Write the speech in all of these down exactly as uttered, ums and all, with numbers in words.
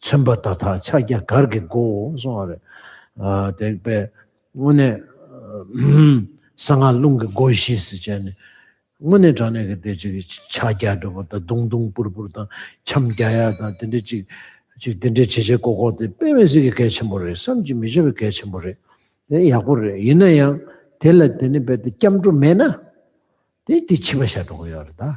མཚོན་པ་མཐའ་དག་ཕྱག་རྒྱ་གར་གྱི་སྒོའོ་གསུངས་པ་རེད། ཨ་དེ་པས་དངོས་གནས་གསང་སྔགས་རླུང་གི་སྒོ་བཞི་ཟེར་བྱས་ནས། དངོས་གནས་དྲང་གནས་ཀྱི་དེ་ཅིག་ཕྱག་རྒྱ་འགྲོ་བ་དང་རྡུང་རྡུང་སྤུར་སྤུར་དང་འཆམ་རྒྱག་ཡ་དང་དེ་འདྲ་ཅིག་ཅིག་དེ་འདྲའི་བྱེད་བྱེད་ཀོ་ཀོ་དེ་དཔེ་མི་སྲིད་ཀྱི་གལ་ཆེན་པོ་རེད། བསམ་གྱིས་མི་ཁྱབ་པའི་གལ་ཆེན་པོ་རེད། དེ་ཡག་པོ་རེད། ཡིན་ན་ཡང་དེ་ལ་དེ་ནི་རྦད་དེ་སྐྱབས་འགྲོ་མེད་ན་དེ་དེ་ཕྱི་པ་ཤར་འགྲོ་གི་ཡོད་རེད་ད།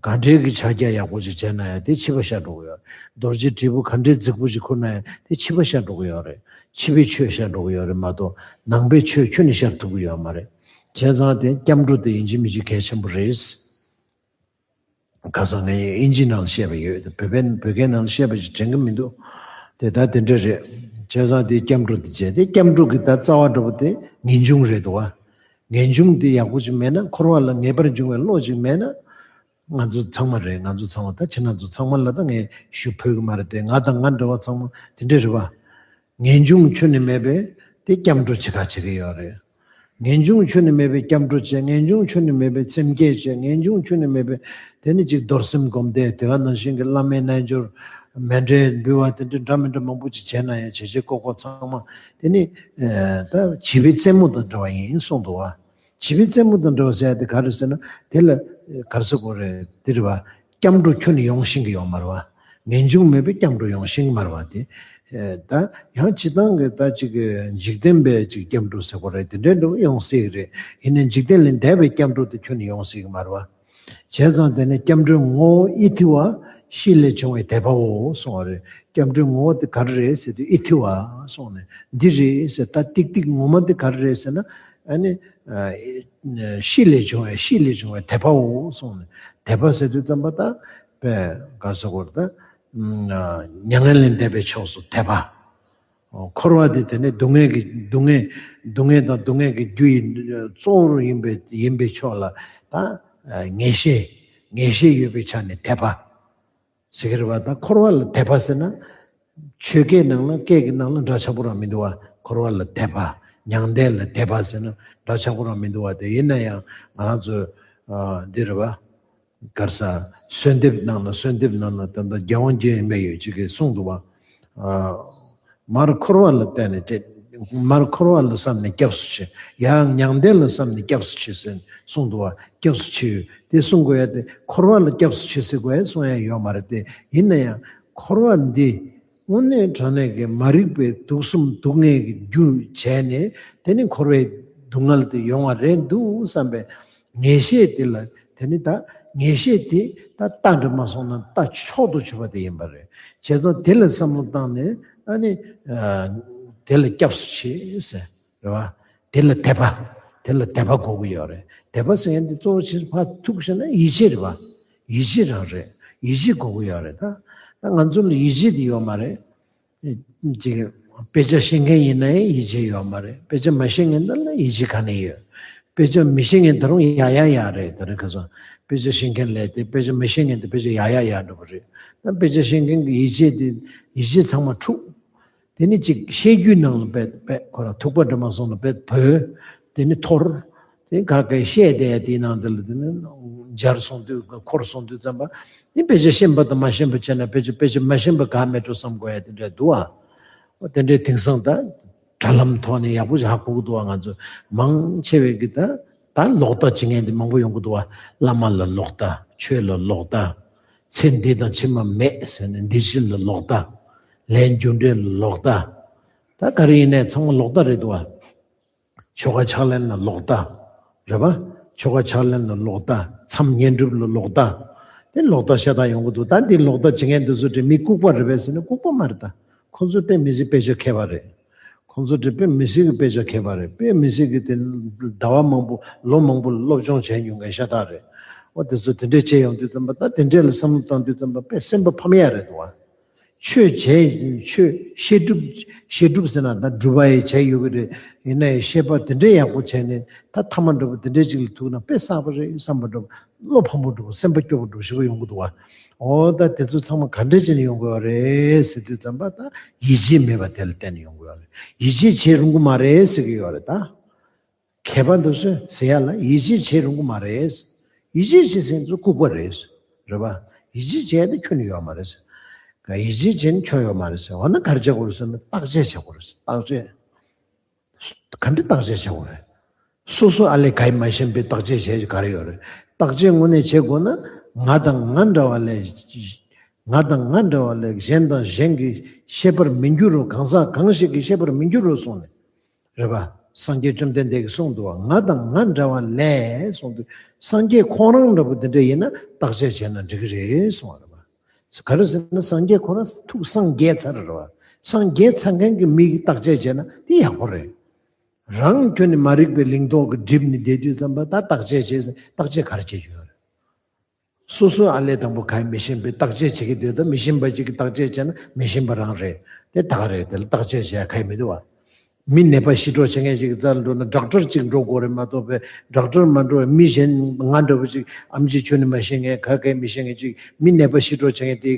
ག་འདྲའི་གི་ཕྱག་རྒྱ་ཡག་པོ་ཅིག་བྱས་ན་ཡང་དེ་ཕྱི་པ་ཤར་འགྲོ་གི་ཡོད་རེད། རྡོ་རྗེ་དྲིལ་བུ་ག་འདྲའི་རྫིག་པོ་ཅིག་ཁུར་ན་ཡང་དེ་ཕྱི་པ་ཤར་འགྲོ་གི་ཡོད་རེད། ཕྱི་པའི་ཆོས་ཤར་འགྲོ་གི་ཡོད་རེད་མ་གཏོགས་ནང་པའི་ཆོས་ཁྱོན་ནས་ཤར་ཐུབ་ཀྱི་ཡོད་མ་རེད། བྱས་ཙང་དེ་སྐྱབས་འགྲོ་དེ་ཡིན་གཅིག་མིན་གཅིག་གལ་ཆེན་པོ་རེད། ཁ་སང་ངས་ཨིན་ཇི་ནང་ལ་བཤད་པ་ཡོད། བོད་པའི་བོད་སྐད་ནང་ལ་བཤད་པ་ཞིག་དྲན་གྱི་མི་འདུག་དེ་ད་དེ་འདྲ་རེད། བྱས་ཙང་དེ་སྐྱབས་འགྲོ་དེ་བྱས་དེ་སྐྱབས་འགྲོ་གི་ད་རྩ་བ་འགྲོ་བ་དེ་ངེས་འབྱུང་རེད་འདུག་བ། ངེས་འབྱུང་དེ་ཡག་པོ་ཅིག་མེད་ན་འཁོར་བ་ལ་ངེས་པར་འབྱུང་བའི་བློ་ཅིག་མེད་ན། ང་ཚོ་ཚང་མ་རེད། ང་ཚོ་ཚང་མ་ད་ཁྱེད་རང་ཚོ་ཚང་མ་ལ་ད་ངས་ཞུ་ཕོད་ཀྱི་མ་རེད་དེ། ང་དང་ང་འདྲ་བ་ཚང་མ་དེ་འདྲ་རེད་བ། ངེས་འབྱུང་ཁྱོན་ནས་མེད་པས་དེ་སྐྱབས་འགྲོ་བྱེད་ག་བྱེད་ཀྱི་ཡོད་རེད། ངེས་འབྱུང་ཁྱོན་ནས་མེད་པའི་སྐྱབས་འགྲོ་བྱས། ངེས་འབྱུང་ཁྱོན་ནས་མེད་པའི་སེམས་བསྐྱེད་བྱས། ངེས་འབྱུང་ཁྱོན་ནས་མེད་པའི་དེ་ནི་ཅིག་རྡོར་སེམས་སྒོམ་བཟླས་དེ་ག་ནང་བཞིན་གྱི་བླ་མའི་རྣལ་འབྱོར་མཎྜལ་འབུལ་བ་དེ་འདྲ་འདྲ་མི་འདྲ་མང་པོ་ཅིག་བྱས་ན་ཡང་བྱེད་བྱེད་ཀོ་ཀོ་ཚང་མ་དེ་ནི་ད་བྱིས་པའི་རྩེད་མོ་དང་འདྲ་བ་ཡིན་གསུངས་འདུག་བ། བྱིས་པའི་རྩེད་མོ་དང་འདྲ་བ་ཟེར་ཡ་དེ་ག་རེ་ཟེར་ན་དེ་ལ་ག་རེ་ཟེར་དགོས་རེད་དེ་རེད་བ། སྐྱབས་འགྲོ་ཁྱོན་ནས་ཡོང་ཤེས་ཀྱི་ཡོད་མ་རེད་བ། ངེས་འབྱུང་མེད་པའི་སྐྱབས་འགྲོ་ཡོང་ཤེས་ཀྱི་མ་རེད་བ་དེ། ད་ཡང་སྤྱི་བཏང་གི་ད་ཅིག་འཇིག་རྟེན་པའི་ཅིག་སྐྱབས་འགྲོ་ཟེར་དགོས་རེད་དེ་འདྲའི་འགྲོ་ཡོང་སྲིད་ཀྱི་རེད། ཡིན་ནའི་འཇིག་རྟེན་ལས་འདས་པའི་སྐྱབས་འགྲོ་དེ་ཁྱོན་ནས་ཡོང་སྲིད་ཀྱི་མ་རེད་བ། བྱས་ཙང་དེ་ནས་སྐྱབས་འགྲོའི་ངོ་བོ་ཨི་ཐི་བ་ཤི་ལས་བྱུང་བའི་དད་པའོ་གསུངས་པ་རེད། སྐྱབས་འགྲོའི་ངོ་བོ་དེ་ག་རེ་རེད་ཟེར་དུས་ཨི་ཐི་བ་གསུངས་ནས་འདི་རེད་ཟེར། ད་ཏིག་ཏིག་ངོ་མ་དེ་ག་རེ་རེད་ཟེར་ན། ཨ་ནི་ཤི་ལས་བྱུང་བའི་ཤི་ལས་བྱུང་བའི་དད་པའོ་གསུངས་ནས་དད་པ་ཟེར་དུས་ཙམ་པ་ད་པས་ག་ཟེར་དགོས་རེད་ད། མྱ་ངན་ལས་འདས་པའི་ཕྱོགས་སུ་དད་པ། འཁོར་བ་འདི་དེ་ནས་སྡུག་བསྔལ་གྱི་སྡུག་བསྔལ་སྡུག་བསྔལ་དང་སྡུག་བསྔལ་གྱི་རྒྱུ་ཡིན་གཙོ་བོར་ཡིན་པའི་ཡིན་པའི་ཕྱོགས་ལ་ད་ངེས་ཤེས་ངེས་ཤེས་ཡོད་པའི་ཆ་ནས་དད་པ་ཟེར་གྱི་རེད་བ། ད་འཁོར་བ་ལ་དད་པ་ཟེར་ན་ཆོས་སྐད་ནང་ལ་སྐད་ཀྱི་ནང་ལ་འདྲ་ཆགས་པོ་རང་མི་འདུག་བ། འཁོར་བ་ལ་དད་པ་མྱང་འདས་ལ་དད་པ་ཟེར་ན་འདྲ་ཆགས་པོ་རང་མི་འདུག་བ། དེ་ཡིན་ན་ཡང་ང་རང་ཚོ་འདི་རེད་བ། གར་ས་གསོལ་འདེབས་ནང་ན་གསོལ་འདེབས་ནང་ན་ད་ལྟ་རྒྱལ་དབང་རྒྱལ་ཡིན་པའི་ཡོད་ཅིག་གིས་གསུངས་འདུག་བ། མར་འཁོར་བ་ལ་བརྟེན་ནས་དེ་མར་འཁོར་བ་ལ་བསམ་ནས་སྐྱབས་སུ་མཆི། ཡང་མྱང་འདས་ལ་བསམ་ནས་སྐྱབས་སུ་མཆི་ཟེར་གསུངས་འདུག་བ། སྐྱབས་སུ་མཆི་ཡོད་དེ་གསུང་དགོས་ཡ་དེ་འཁོར་བ་ལ་སྐྱབས་སུ་མཆི་ཟེར་དགོས་ཡ་གསུང་ཡ་ཡོད་མ་རེད་དེ། ཡིན་ན་ཡང་འཁོར་བ་འདི་དངོས་གནས་དྲང་གནས་ཀྱི་མ་རིག་པའི་དུག་གསུམ་སྡུག་བསྔལ་གྱི་རྒྱུ་བྱས་ནས་དེ་ནི་འཁོར་བའི་སྡུག་བསྔལ་དེ་ཡོང་བ་རེད་འདུག་བསམ་པའི་ངེས་ཤེས་དེ་ལ་དེ་ནི་ད་ངེས་ཤེས་དེ་ད་ལྟ་འདྲ་མ་སོང་ན་ལྟ་མཆོག་ཏུ་གྱུར་པ་དེ་ཡིན་པ་རེད། བྱས་ཙང་དེ་ལ་བསམ་བློ་བཏང་ནས་ཨ་ནི་དེ་ལ་སྐྱབས་སུ་མཆི་ཟེར་རེད་བ། དེ་ལ་དད་པ། དེ་ལ་དད་པ་དགོས་ཀྱི་ཡོད་རེད། དད་པ་ཟེར་མཁན་དེ་གཙོ་བོ་ཆེ་ཕར་ཐུག་བྱས་ན་ཡིད་ཆེས་རེད་བ། ཡིད་ཆེས་རང་རེད། ཡིད་ཆེས་དགོས་ཀྱི་ཡོད་རེད་ད། ད་ང་ཚོ་ལ་ཡིད་ཆེས་དེ་ཡོད་མ་རེད། ཅིག་དཔེ་ཆ་ཤེས་མཁན་ཡིན་ན་ཡང་ཡིད་ཆེས་ཡོད་མ་རེད། དཔེ་ཆ་མ་ཤེས་མཁན་དེ་ལ་ཡིད་ཆེས་ག་ནས་ཡོད། དཔེ་ཆ་མི་ཤེས་མཁན་ད་རུང་ཡག་ཡག་ཡག་རེད། ད་རེས་ཁ་སང་དཔེ་ཆ་ཤེས་མཁན་ལས་དེ་དཔེ་ཆ་མི་ཤེས་མཁན་དེ་དཔེ་ཆ་ཡག་ཡག་ཡག་འགྲོ་གི་རེད། ད་དཔེ་ཆ་ཤེས་མཁན་གྱི་ཡིད་ཆེས་དེ་ཡིད་ཆེས་ཚང་མ་འཁྲུགས། དེ་ནི་ཅིག་བཤད་རྒྱུའི་ནང་ལ་དཔེ་དཔེ་ཁོ་རང་ཐུག་པ་འདྲ་མ་སོང་ལ་དཔེ་བོས། དེ་ནི་འཐོར། དེ་ག་གེ་བཤད་བསྡད་ཡ་དེའི་ནང་དེ་ལ་དེ་ནི་འབྱར་སོང་དུས་འཁོར་སོང་དུས་ཙམ་པ་དེ་དཔེ་ཆ་ཤེས་པ་དང་མ་ཤེས་པ་བྱས་ན་དཔེ་ཆ་དཔེ་ཆ་མ་ཤེས་པ་ག་མེད་འགྲོ་བསམ་དགོས་ཡ་དེ་འདྲ་འདུག་ཨ། དེ་འདྲའི་དེང་སང་ད་དྲ་ལམ་ཐོག་ནས་ཡག་པོ་ཞིག་ཧ་གོ་གི་འདུག་ཨ། ང་ཚོ་མང་ཆེ་བས་ཀྱི་ད་ད་ལོག་ལྟ་བྱེད་མཁན་དེ་མང་པོ་ཡོང་གི་འདུག་ཨ། བླ་མ་ལ་ལོག་ལྟ། ཆོས་ལ་ལོག་ལྟ། ཚེ་འདི་དང་ཕྱི་མ་མེད་ཟེར་ནས་འདི་ཕྱི་ལ་ལོག་ལྟ། ལས་རྒྱུ་འབྲས་ལ་ལོག་ལྟ། ད་ག་རེ་ཡིན་ནའི་ཚང་མ་ལོག་ལྟ་རེད་འདུག་བ། ཆོ་ག་ཕྱག་ལེན་ལ་ལོག་ལྟ། རེད་བ། ཆོ་ག་ཕྱག་ལེན་ལ་ལོག་ལྟ། མཚམས་བསྙེན་སྒྲུབ་ལ་ལོག་ལྟ། དེ་ལོག་ལྟ་ཤ་སྟག་ཡོང་གི་འདུག་ད་འདི་ལོག་ལྟ་བྱེད་མཁན་འདི་ཚོ་དེ་མི་ལྐུགས་པ་རེད་པས་ཟེར་ན་ལྐུགས་པ་མ་རེད་ད། ཁོང་ཚོ་དཔེ་མི་སྲིད་དཔེ་ཆ་མཁས་པ་རེད། ཁོང་ཚོ་དེ་དཔེ་མི་སྲིད་ཀྱི་དཔེ་ཆ་མཁས་པ་རེད། དཔེ་མི་སྲིད་ཀྱི་དེ་ཟླ་བ་མང་པོ་ལོ་མང་པོ་སློབ་སྦྱོང་བྱས་མྱོང་མཁན་ཤ་སྟག་རེད། འོ་དེ་ཚོ་དེ་འདྲས་བྱས་ཡོང་དུས་ཙམ་པ་ད་དེ་འདྲས་ལ་བསམ་བློ་བཏང་དུས་ཙམ་པ་དཔེ་སེམས་པ་ཕམ་ཡ་རེད་འདུག་བ། ཆོས་བྱས་ཆོས་བཤད་སྒྲུབ་བཤད་སྒྲུབ་ཟེར་ན་ད་སྒྲུབ་པ་ཡི་བྱས་ཡོད་ཀྱི་རེད། ཡིན་ན་ཡང་བཤད་པ་དེ་འདྲས་ཡག་པོ་བྱས་ནས་ད་ཐ་མ་འདྲ་པོ་དེ་འདྲས་ཅིག་ལ་ཐུག་ན་དཔེ་བསགས་པ་རེད་བསམ་པ་འདྲ་པོ་བློ་ཕམ་པོ་འདྲ་པོ་སེམས་པ་སྐྱོ་པོ་འདྲ་པོ་ཞེ་པོ་ཡོང་གི་འདུག་བ། འོ་ད་དེ་ཚོ་ཚང་མ་ག་འདྲས་བྱས་ནས་ཡོང་གི་ཡོད་རེད་ཟེར་དུས་ཙམ་པ་ད་ཡིད་ཆེས་མེད་པ་དེ་ལ་བརྟེན་ནས་ཡོང་གི་ཡོད་རེད། ཡིད་ཆེས་བྱེད་རུང་གི་མ་རེད་ཟེར་གི་ཡོད་རེད་ད། མཁས་པ་འདི་ཚོས་ཟེར་ཡ་ལ་ཡིད་ཆེས་བྱེད་རུང་གི་མ་རེད། ཡིད་ཆེས་བྱེད་སེམས་ཚོ་ལྐུགས་པ་རེད། རེད་པ། ཡིད་ཆེས་བྱས་ཏེ་ཁྱོན་ནས་ཡོད་མ་རེད། ཡིད་ཆེས་བྱས་ན་ཆོ་ཡོད་མ་རེད་ཟེར། འོ་ན་ག་རེ་བྱེད་དགོས་རེད་ཟེར་ན་བརྟག་དཔྱད་བྱེད་དགོས་རེད་ཟེར། བརྟག་དཔྱད། ག་འདྲ་བརྟག་དཔྱད་བྱེད་དགོས་རེད། སོ་སོ་ཨ་ལས་ག་ཡི་མ་ཤེས་པའི་བརྟག་དཔྱད་བྱས་ག་རེ་ཡོད་རེད། བརྟག་དཔྱད་དངོས་གནས་བྱེད་དགོས་ན་ང་དང་ང་འདྲ་བ་ལས། ང་དང་ང་འདྲ་བ་ལས་གཞན་དང་གཞན་གྱི་ཤེས་པར་མི་འགྱུར་རོ། གང་ཟག་གང་ཞིག་གི་ཤེས་པར་མི་འགྱུར་རོ་གསུངས་ནས། རེད་པ། སངས་རྒྱས་བཅོམ་ལྡན་འདས་ཀྱིས་གསུངས་འདུག་བ། ང་དང་ང་འདྲ་བ་ལས་གསུངས་འདུག་སངས་རྒྱས་ཁོང་རང་འདྲ་པོ་དེ་འདྲ་ཡིན་ན་བརྟག་དཔྱད་བྱས་ན་འགྲིག་གི་རེད་གསུངས་པ་རེད་པ། ག་རེ་ཟེར་ན་སངས་རྒྱས་ཁོ་རང་ཐུགས་སངས་རྒྱས་ཚར་རེད་པ། སངས་རྒྱས་ཚར་མཁན་གྱི་མི་གིས་བརྟག་དཔྱད་བྱས་ན་དེ་ཡག་པོ་རེད། རང་ཁྱོད་ནི་མ་རིག་པའི་ལིང་ཏོག་གིས་བསྒྲིབས་ནས་བསྡད་དུས་ཙམ་པ་ད་བརྟག་དཔྱད་བྱས་ཟེར། བརྟག་དཔྱད་ག་རེ་བྱེད་རྒྱུ་ཡོད་རེད། སོ་སོའི་ཨ་ལས་དང་པོ་ག་ཡི་མི་ཤེས་པའི་བརྟག་དཔྱད་བྱེད་ཀྱི་འདུག་ད་མི་ཤེས་པ་ཅིག་གིས་བརྟག་དཔྱད་བྱས་ན་མི་ཤེས་པ་རང་རེད། དེ་ད་ག་རེད། དེ་ལ་བརྟག་དཔྱད་བྱེད་ཡ་ག་ཡི་མི་འདུག་བ། མི་ནད་པ་ཞི་གྲོགས་བྱེད་མཁན་ཅིག་གི་རྩ་ལ་འགྲོ་ན་ཌོག་ཊར་ཅིག་འགྲོ་དགོས་རེད་མ་གཏོགས་པའི་ཌོག་ཊར་མ་འགྲོ་བའི་མི་གཞན་ང་འདྲ་པོ་ཅིག་ཨེམ་ཆི་ཁྱོན་ནས་མ་ཤེས་མཁན་ག་གའི་མི་ཤེས་མཁན་ཅིག་མི་ནད་པ་ཞི་གྲོགས་བྱེད་མཁན་དེ་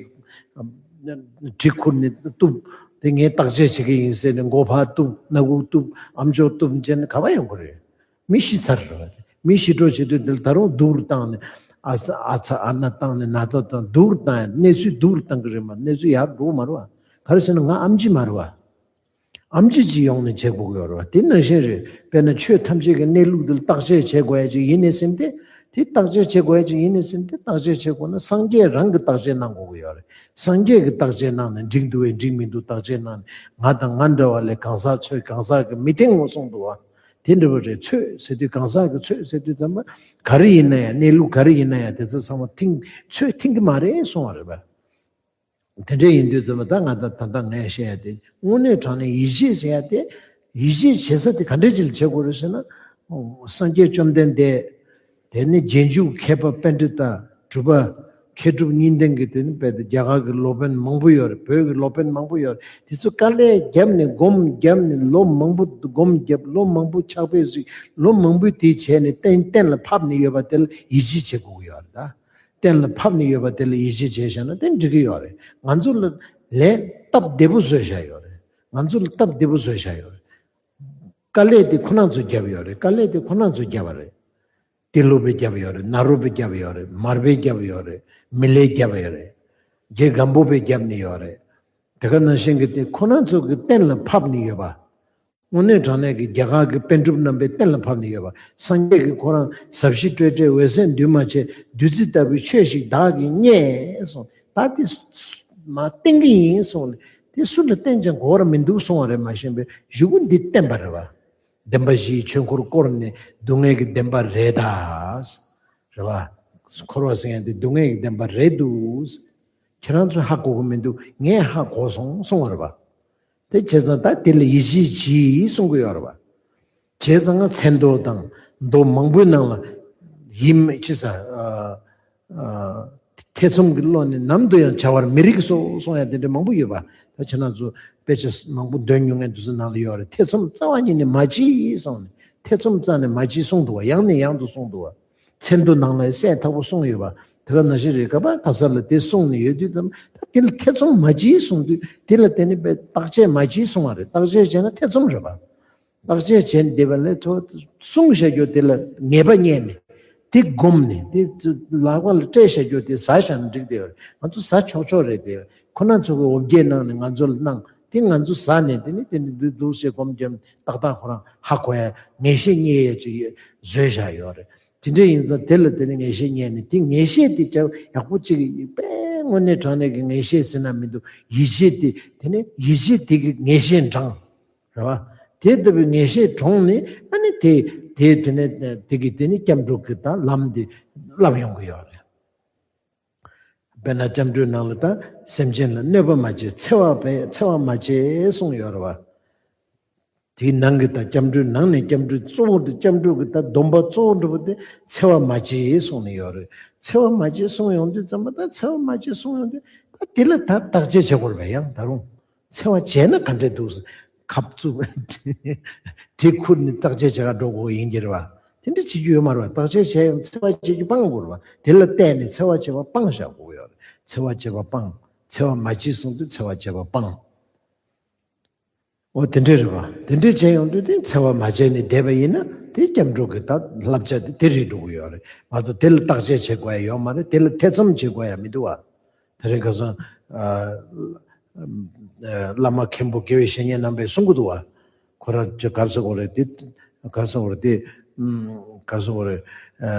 གྲི་ཁུར་ནས་གཏུབ། དེ་ངས་བརྟག་དཔྱད་བྱེད་ཀྱི་ཡིན་ཟེར་ནས་མགོ་ཕར་གཏུབ། སྣ་ཁུག་གཏུབ། ཨམ་ཅོག་གཏུབ་བྱས་ནས་ག་པར་ཡོང་གི་རེད། མི་ཤི་ཚར་རེད་བ། མི་ཤི་འགྲོ་བྱེད་དུས་འདི་ལ་ད་རུང་སྡུག་རུ་བཏང་ནས་ཨ་ཚ་ཨ་ཚ་ཨ་ན་བཏང་ནས་ན་ཚ་བཏང་སྡུག་རུ་བཏང་ཡ། གནས་ཚུལ་སྡུག་རུ་བཏང་གི་རེད་མ། གནས་ཚུལ་ཡར་འགྲོ་གི་མ་རེད་བ། ག་རེ་ཟེར་ན་ང་ཨམ་ཆི་མ་རེད་བ། ཨམ་ཆི་ཅིག་ཡོང་ནས་བྱེད་དགོས་ཀྱི་ཡོད་རེད་བ། དེ་ནང་བཞིན་རེད། དཔེར་ན་ཆོས་ཐམས་ཅད་ཀྱི་གནས་ལུགས་འདི་ལ་བརྟག་དཔྱད་བྱེད་དགོས་ཡ་ཅིག་ཡིན་ནས་ཟིན་ཏེ། དེ་བརྟག་དཔྱད་བྱེད་དགོས་ཡ་ཅིག་ཡིན་ནས་ཟིན་ཏེ། བརྟག་དཔྱད་བྱེད་དགོས་ན་སངས་རྒྱས་རང་གིས་བརྟག་དཔྱད་གནང་དགོས་ཀྱི་ཡོད་རེད། སངས་རྒྱས་ཀྱིས་བརྟག་དཔྱད་གནང་ནས་འགྲིག་འདུག་བས་འགྲིག་མི་འདུག་བརྟག་དཔྱད་གནང་ནས་ང་དང་ང་འདྲ་བ་ལས་གང་ཟག་ཚོས་གང་ཟག་གི་མི་ཐེངས་ངོ་གསུངས་འདུག་བ། དེ་འདྲ་བ་རེད། ཚོས་ཟེར་དུས་གང་ཟག་གི་ཚོས་ཟེར་དུས་ཙམ་པ་ག་རེ་ཡིན་ན་ཡང་གནས་ལུགས་ག་རེ་ཡིན་ན་ཡང་དེ་ཚོ་ཚང་མ་ཐིང་ཚོས་ཐིང་གི་མ་རེད་གསུང་བ་རེད་པ། དེ་འདྲ་ཡིན་དུས་ཙམ་པ་ད་ང་ད་ད་ལྟ་ངས་བཤད་ཡ་དེ་དངོས་གནས་དྲང་གནས་ཡིད་ཆེས་ཟེར་ཡ་དེ། ཡིད་ཆེས་བྱེད་ས་དེ་ག་འདྲ་ཅིག་ལ་བྱེད་དགོས་རེད་ཟེར་ན། སངས་རྒྱས་བཅོམ་ལྡན་འདས། དེ་ནི་རྗེས་འཇུག་མཁས་པ་པཎྜི་ཏ་གྲུབ་པ་མཁས་གྲུབ་གཉིས་ལྡན་གྱི་དེ་ནི་དཔེ་དེ་རྒྱ་གར་གྱི་སློབ་དཔོན་མང་པོ་ཡོད་རེད། བོད་ཀྱི་སློབ་དཔོན་མང་པོ་ཡོད་རེད། དེ་ཚོ་དཀའ་ལས་བརྒྱབ་ནས་སྒོམ་བརྒྱབ་ནས་ལོ་མང་པོ་སྒོམ་བརྒྱབ། ལོ་མང་པོ་ཕྱག་དཔེ་གཟིགས། ལོ་མང་པོའི་དེ་བྱས་ནས་གཏན་གཏན་ལ་ཕབ་ནས་ཡོད་པ་དེ་ལ་ཡིད་ཆེས་བྱེད་དགོས་ཀྱི་ཡོད་རེད་ད། གཏན་ལ་ཕབ་ནས་ཡོད་པ་དེ་ལ་ཡིད་ཆེས་བྱས་བཞག་ན་དེ་འགྲིག་གི་ཡོད་རེད། ང་ཚོ་ལ་ལས་སྟབས་བདེ་པོ་བཟོས་བཞག་ཡོད་རེད། ང་ཚོ་ལ་སྟབས་བདེ་པོ་བཟོས་བཞག་ཡོད་རེད། དཀའ་ལས་དེ་ཁོ་རང་ཚོས་བརྒྱབ་ཡོད་རེད། དཀའ་ལས་དེ་ཁོ་རང་ཚོས་བརྒྱབ་པ་རེད། ཏི་ལོ་པས་བརྒྱབ་ཡོད་རེད། ནཱ་རོ་པས་བརྒྱབ་ཡོད་རེད། མར་པས་བརྒྱབ་ཡོད་རེད། མི་ལས་བརྒྱབ་ཡོད་རེད། རྗེ་སྒམ་པོ་པས་བརྒྱབ་ནས་ཡོད་རེད། དེ་ག་ནང་བཞིན་གྱི་དེ་ཁོ་རང་ཚོ་གི་གཏན་ལ་ཕབ་ནས་ཡོད་པ། དངོས་གནས་དྲང་གནས་ཀྱི་རྒྱ་གར་གྱི་པཎ་གྲུབ་རྣམ་པའི་གཏན་ལ་ཕབ་ནས་ཡོད་པ། སངས་རྒྱས་ཀྱིས་ཁོ་རང་ཟབ་ཞི་སྤྲོས་བྲལ་འོད་གསལ་འདུས་མ་བྱས། བདུད་རྩི་ལྟ་བུའི་ཆོས་ཤིག་བདག་གིས་རྙེད་གསུངས། ད་དེ་མ་བསྟན་གྱི་ཡིན་གསུངས་ནས་དེ་སུ་ལ་བསྟན་ཀྱང་གོ་བར་མི་འདུག་གསུང་བ་རེད། མ་ཤེས་པའི་གཞུག་གུ་འདི་བསྟན་པ་རེད་བ། བདེན་པ་བཞིའི་ཆོས་འཁོར་བསྐོར་ནས་སྡུག་བསྔལ་གྱི་བདེན་པ་རེད་ད། རེད་བ། འཁོར་བ་ཟེར་ཡ་འདི་སྡུག་བསྔལ་གྱི་བདེན་པ་རེད་འདུག་ཁྱེད་རང་ཚོས་ཧ་གོ་གི་མི་འདུག་ངས་ཧ་གོ་སོང་གསུང་བ་རེད་བ། དེ་བྱས་ཙང་ད་དེ་ལ་ཡིད་ཆེས་གྱིས་གསུང་གི་ཡོད་རེད་བ། བྱས་ཙང་ང་མཚན་མདོ་དང་མདོ་མང་པོའི་ནང་ལ་ཡིད་མི་ཆེས་ས། ཨ་ཨ་ཐེ་ཚོམ་གྱི་བློ་ནི་ནམ་དུ་ཡང་བྱ་བར་མི་རིགས་སོ་གསུང་ཡ་དེ་འདྲ་མང་པོ་ཡོད་པ། ད་ཁྱེད་རང་ཚོ་དཔེ་ཆ་མང་པོ་འདོན་མྱོང་མཁན་དེ་ཚོ་ནང་ལ་ཡོད་རེད། ཐེ་ཚོམ་རྩ་བ་ཉིད་ནས་མ་གྱིས་གསུང་ནས། ཐེ་ཚོམ་རྩ་ནས་མ་གྱིས་གསུང་འདུག་བ། ཡང་ནས་ཡང་དུ་གསུང་འདུག་བ། མཚན་མདོ་ནང་ལ་གསལ་ཐག་པོ་གསུངས་ཡོད་པ། དེ་ག་ནང་བཞིན་རེད། ག་པ་ག་ས་ལ་དེ་གསུངས་ནས་ཡོད་དུས་ཙམ་ད་དེ་ལ་ཐེ་ཚོམ་མ་གྱིས་གསུང་དུས་དེ་ལ་དེ་ནི་དཔེ་བརྟག་དཔྱད་མ་གྱིས་གསུང་བ་རེད། བརྟག་དཔྱད་བྱས་ན་ཐེ་ཚོམ་རེད་པ། བརྟག་དཔྱད་བྱས་བསྡད་པ་ལས་ཐོག་གསུངས་བཞག་རྒྱུ་དེ་ལ་ངེས་པ་རྙེད་ནས་དེ་བསྒོམས་ནས་དེ་ལག་པ་ལ་སྤྲད་བཞག་རྒྱུ་དེ་ཟ་བཞག་ན་འགྲིག་དེ་ཡོད་རེད། ང་ཚོ་ཟ་ཆོག་ཆོག་རེད་དེ་ཡོད་རེད། ཁོ་ན་ཚོ་གི་འོ་བརྒྱལ་གནང་ནས་ང་ཚོ་ལ་གནང་དེ་ང་ཚོ་ཟ་ནས་དེ་ནི་དེ་ནི་འདུག་འདུག་ཟེར་སྒོམ་བརྒྱབ་ནས་ཏག་ཏག་ཁོ་རང་ཧ་གོ་ཡ་ངེས་ཤེས་རྙེད་ཡ་ཅིག་བཟོས་བཞག་ཡོད་རེད། དེ་འདྲ་ཡིན་ཙང་དེ་ལ་དེ་ནི་ངེས་ཤེས་རྙེད་ནས་དེ་ངེས་ཤེས་དེ་ཀྱང་ཡག་པོ་ཅིག་དཔེ་དངོས་གནས་དྲང་གནས་ཀྱི་ངེས་ཤེས་ཟེར་ན་མི་འདུག་ཡིད་ཆེས་དེ་དེ་ནི་ཡིད་ཆེས་དེ་གི་ངེས་ཤེས་འདྲང་རེད་བ། དེ་ལྟ་བུའི་ངེས་ཤེས་དྲོངས་ནས་ཨ་ནི་དེ་དེ་དེ་ནི་དེ་གི་དེ་ནི་སྐྱབས་འགྲོ་གི་ད་ལམ་དེ་བསླབ་ཡོང་གི་ཡོད་རེད། དཔེར་ན་སྐྱབས་འགྲོའི་ནང་ལ་ད་སེམས་ཅན་ལ་གནོད་པ་མ་བྱེད། འཚེ་བ་བས་འཚེ་བ་མ་བྱེད་གསུངས་ཡོད་རེད་བ། དེའི་ནང་གི་ད་སྐྱབས་འགྲོའི་ནང་ནས་སྐྱབས་འགྲོའི་གཙོ་བོ་དེ་སྐྱབས་འགྲོ་གི་ད་སྡོམ་པ་གཙོ་བོ་འདྲ་པོ་དེ་འཚེ་བ་མ་བྱེད་གསུངས་ནས་ཡོད་རེད། འཚེ་བ་མ་བྱེད་གསུངས་ཡོང་དུས་ཙམ་པ་ད་འཚེ་བ་མ་བྱེད་གསུངས་ཡོང་དུས་ད་དེ་ལ་ད་བརྟག་དཔྱད་བྱེད་དགོས་རེད་པ། ཡང་ད་རུང་འཚེ་བ་བྱས་ན་ག་འདྲས་འདུག་ཁབ་བཙུགས་གྲི་ཁུར་ནས་བརྟག་དཔྱད་བྱེད་ག་འགྲོ་དགོས་ཡིན་གྱི་རེད་བ། དེ་འདྲ་བྱེད་རྒྱུ་ཡོད་མ་རེད་བ། བརྟག་དཔྱད་བྱས་ཡང་འཚེ་བ་བྱེད་རྒྱུ་སྤང་དགོས་རེད་བ། དེ་ལ་བལྟས་ནས་འཚེ་བ་བྱེད་པ་སྤང་བཞག་དགོས་ཡོད་རེད། འཚེ་བ་བྱེད་པ་སྤང་། འཚེ་བ་མ་བྱེད་གསུངས་དུས་འཚེ་བ་བྱེད་པ་སྤང་། འོ་དེ་འདྲས་རེད་བ། དེ་འདྲས་བྱས་ཡོང་དུས་དེ་འཚེ་བ་མ་བྱས་ནས་བསྡད་པ་ཡིན་ན་དེ་སྐྱབས་འགྲོ་གི་ད་བསླབ་བྱ་དེ་དེ་རེད་འགྲོ་གི་ཡོད་རེད་མ་གཏོགས་དེ་ལ་བརྟག་དཔྱད་བྱེད་དགོས་ཡ་ཡོད་མ་རེད། དེ་ལ་ཐེ་ཚོམ་བྱེད་དགོས་ཡ་མི་འདུག་བ། དེ་རིང་ཁ་སང་ ཨ་བླ་མ་མཁན་པོ་དགེ་བའི་བཤེས་གཉེན་རྣམ་པས་གསུང་གི་འདུག་བ། ཁོ་རང་ཅིག་ག་རེ་ཟེར་དགོས་རེད་དེ། ག་རེ་ཟེར་དགོས་རེད་དེ། ཨམ། ག་རེ་ཟེར་དགོས་རེད། ཨ།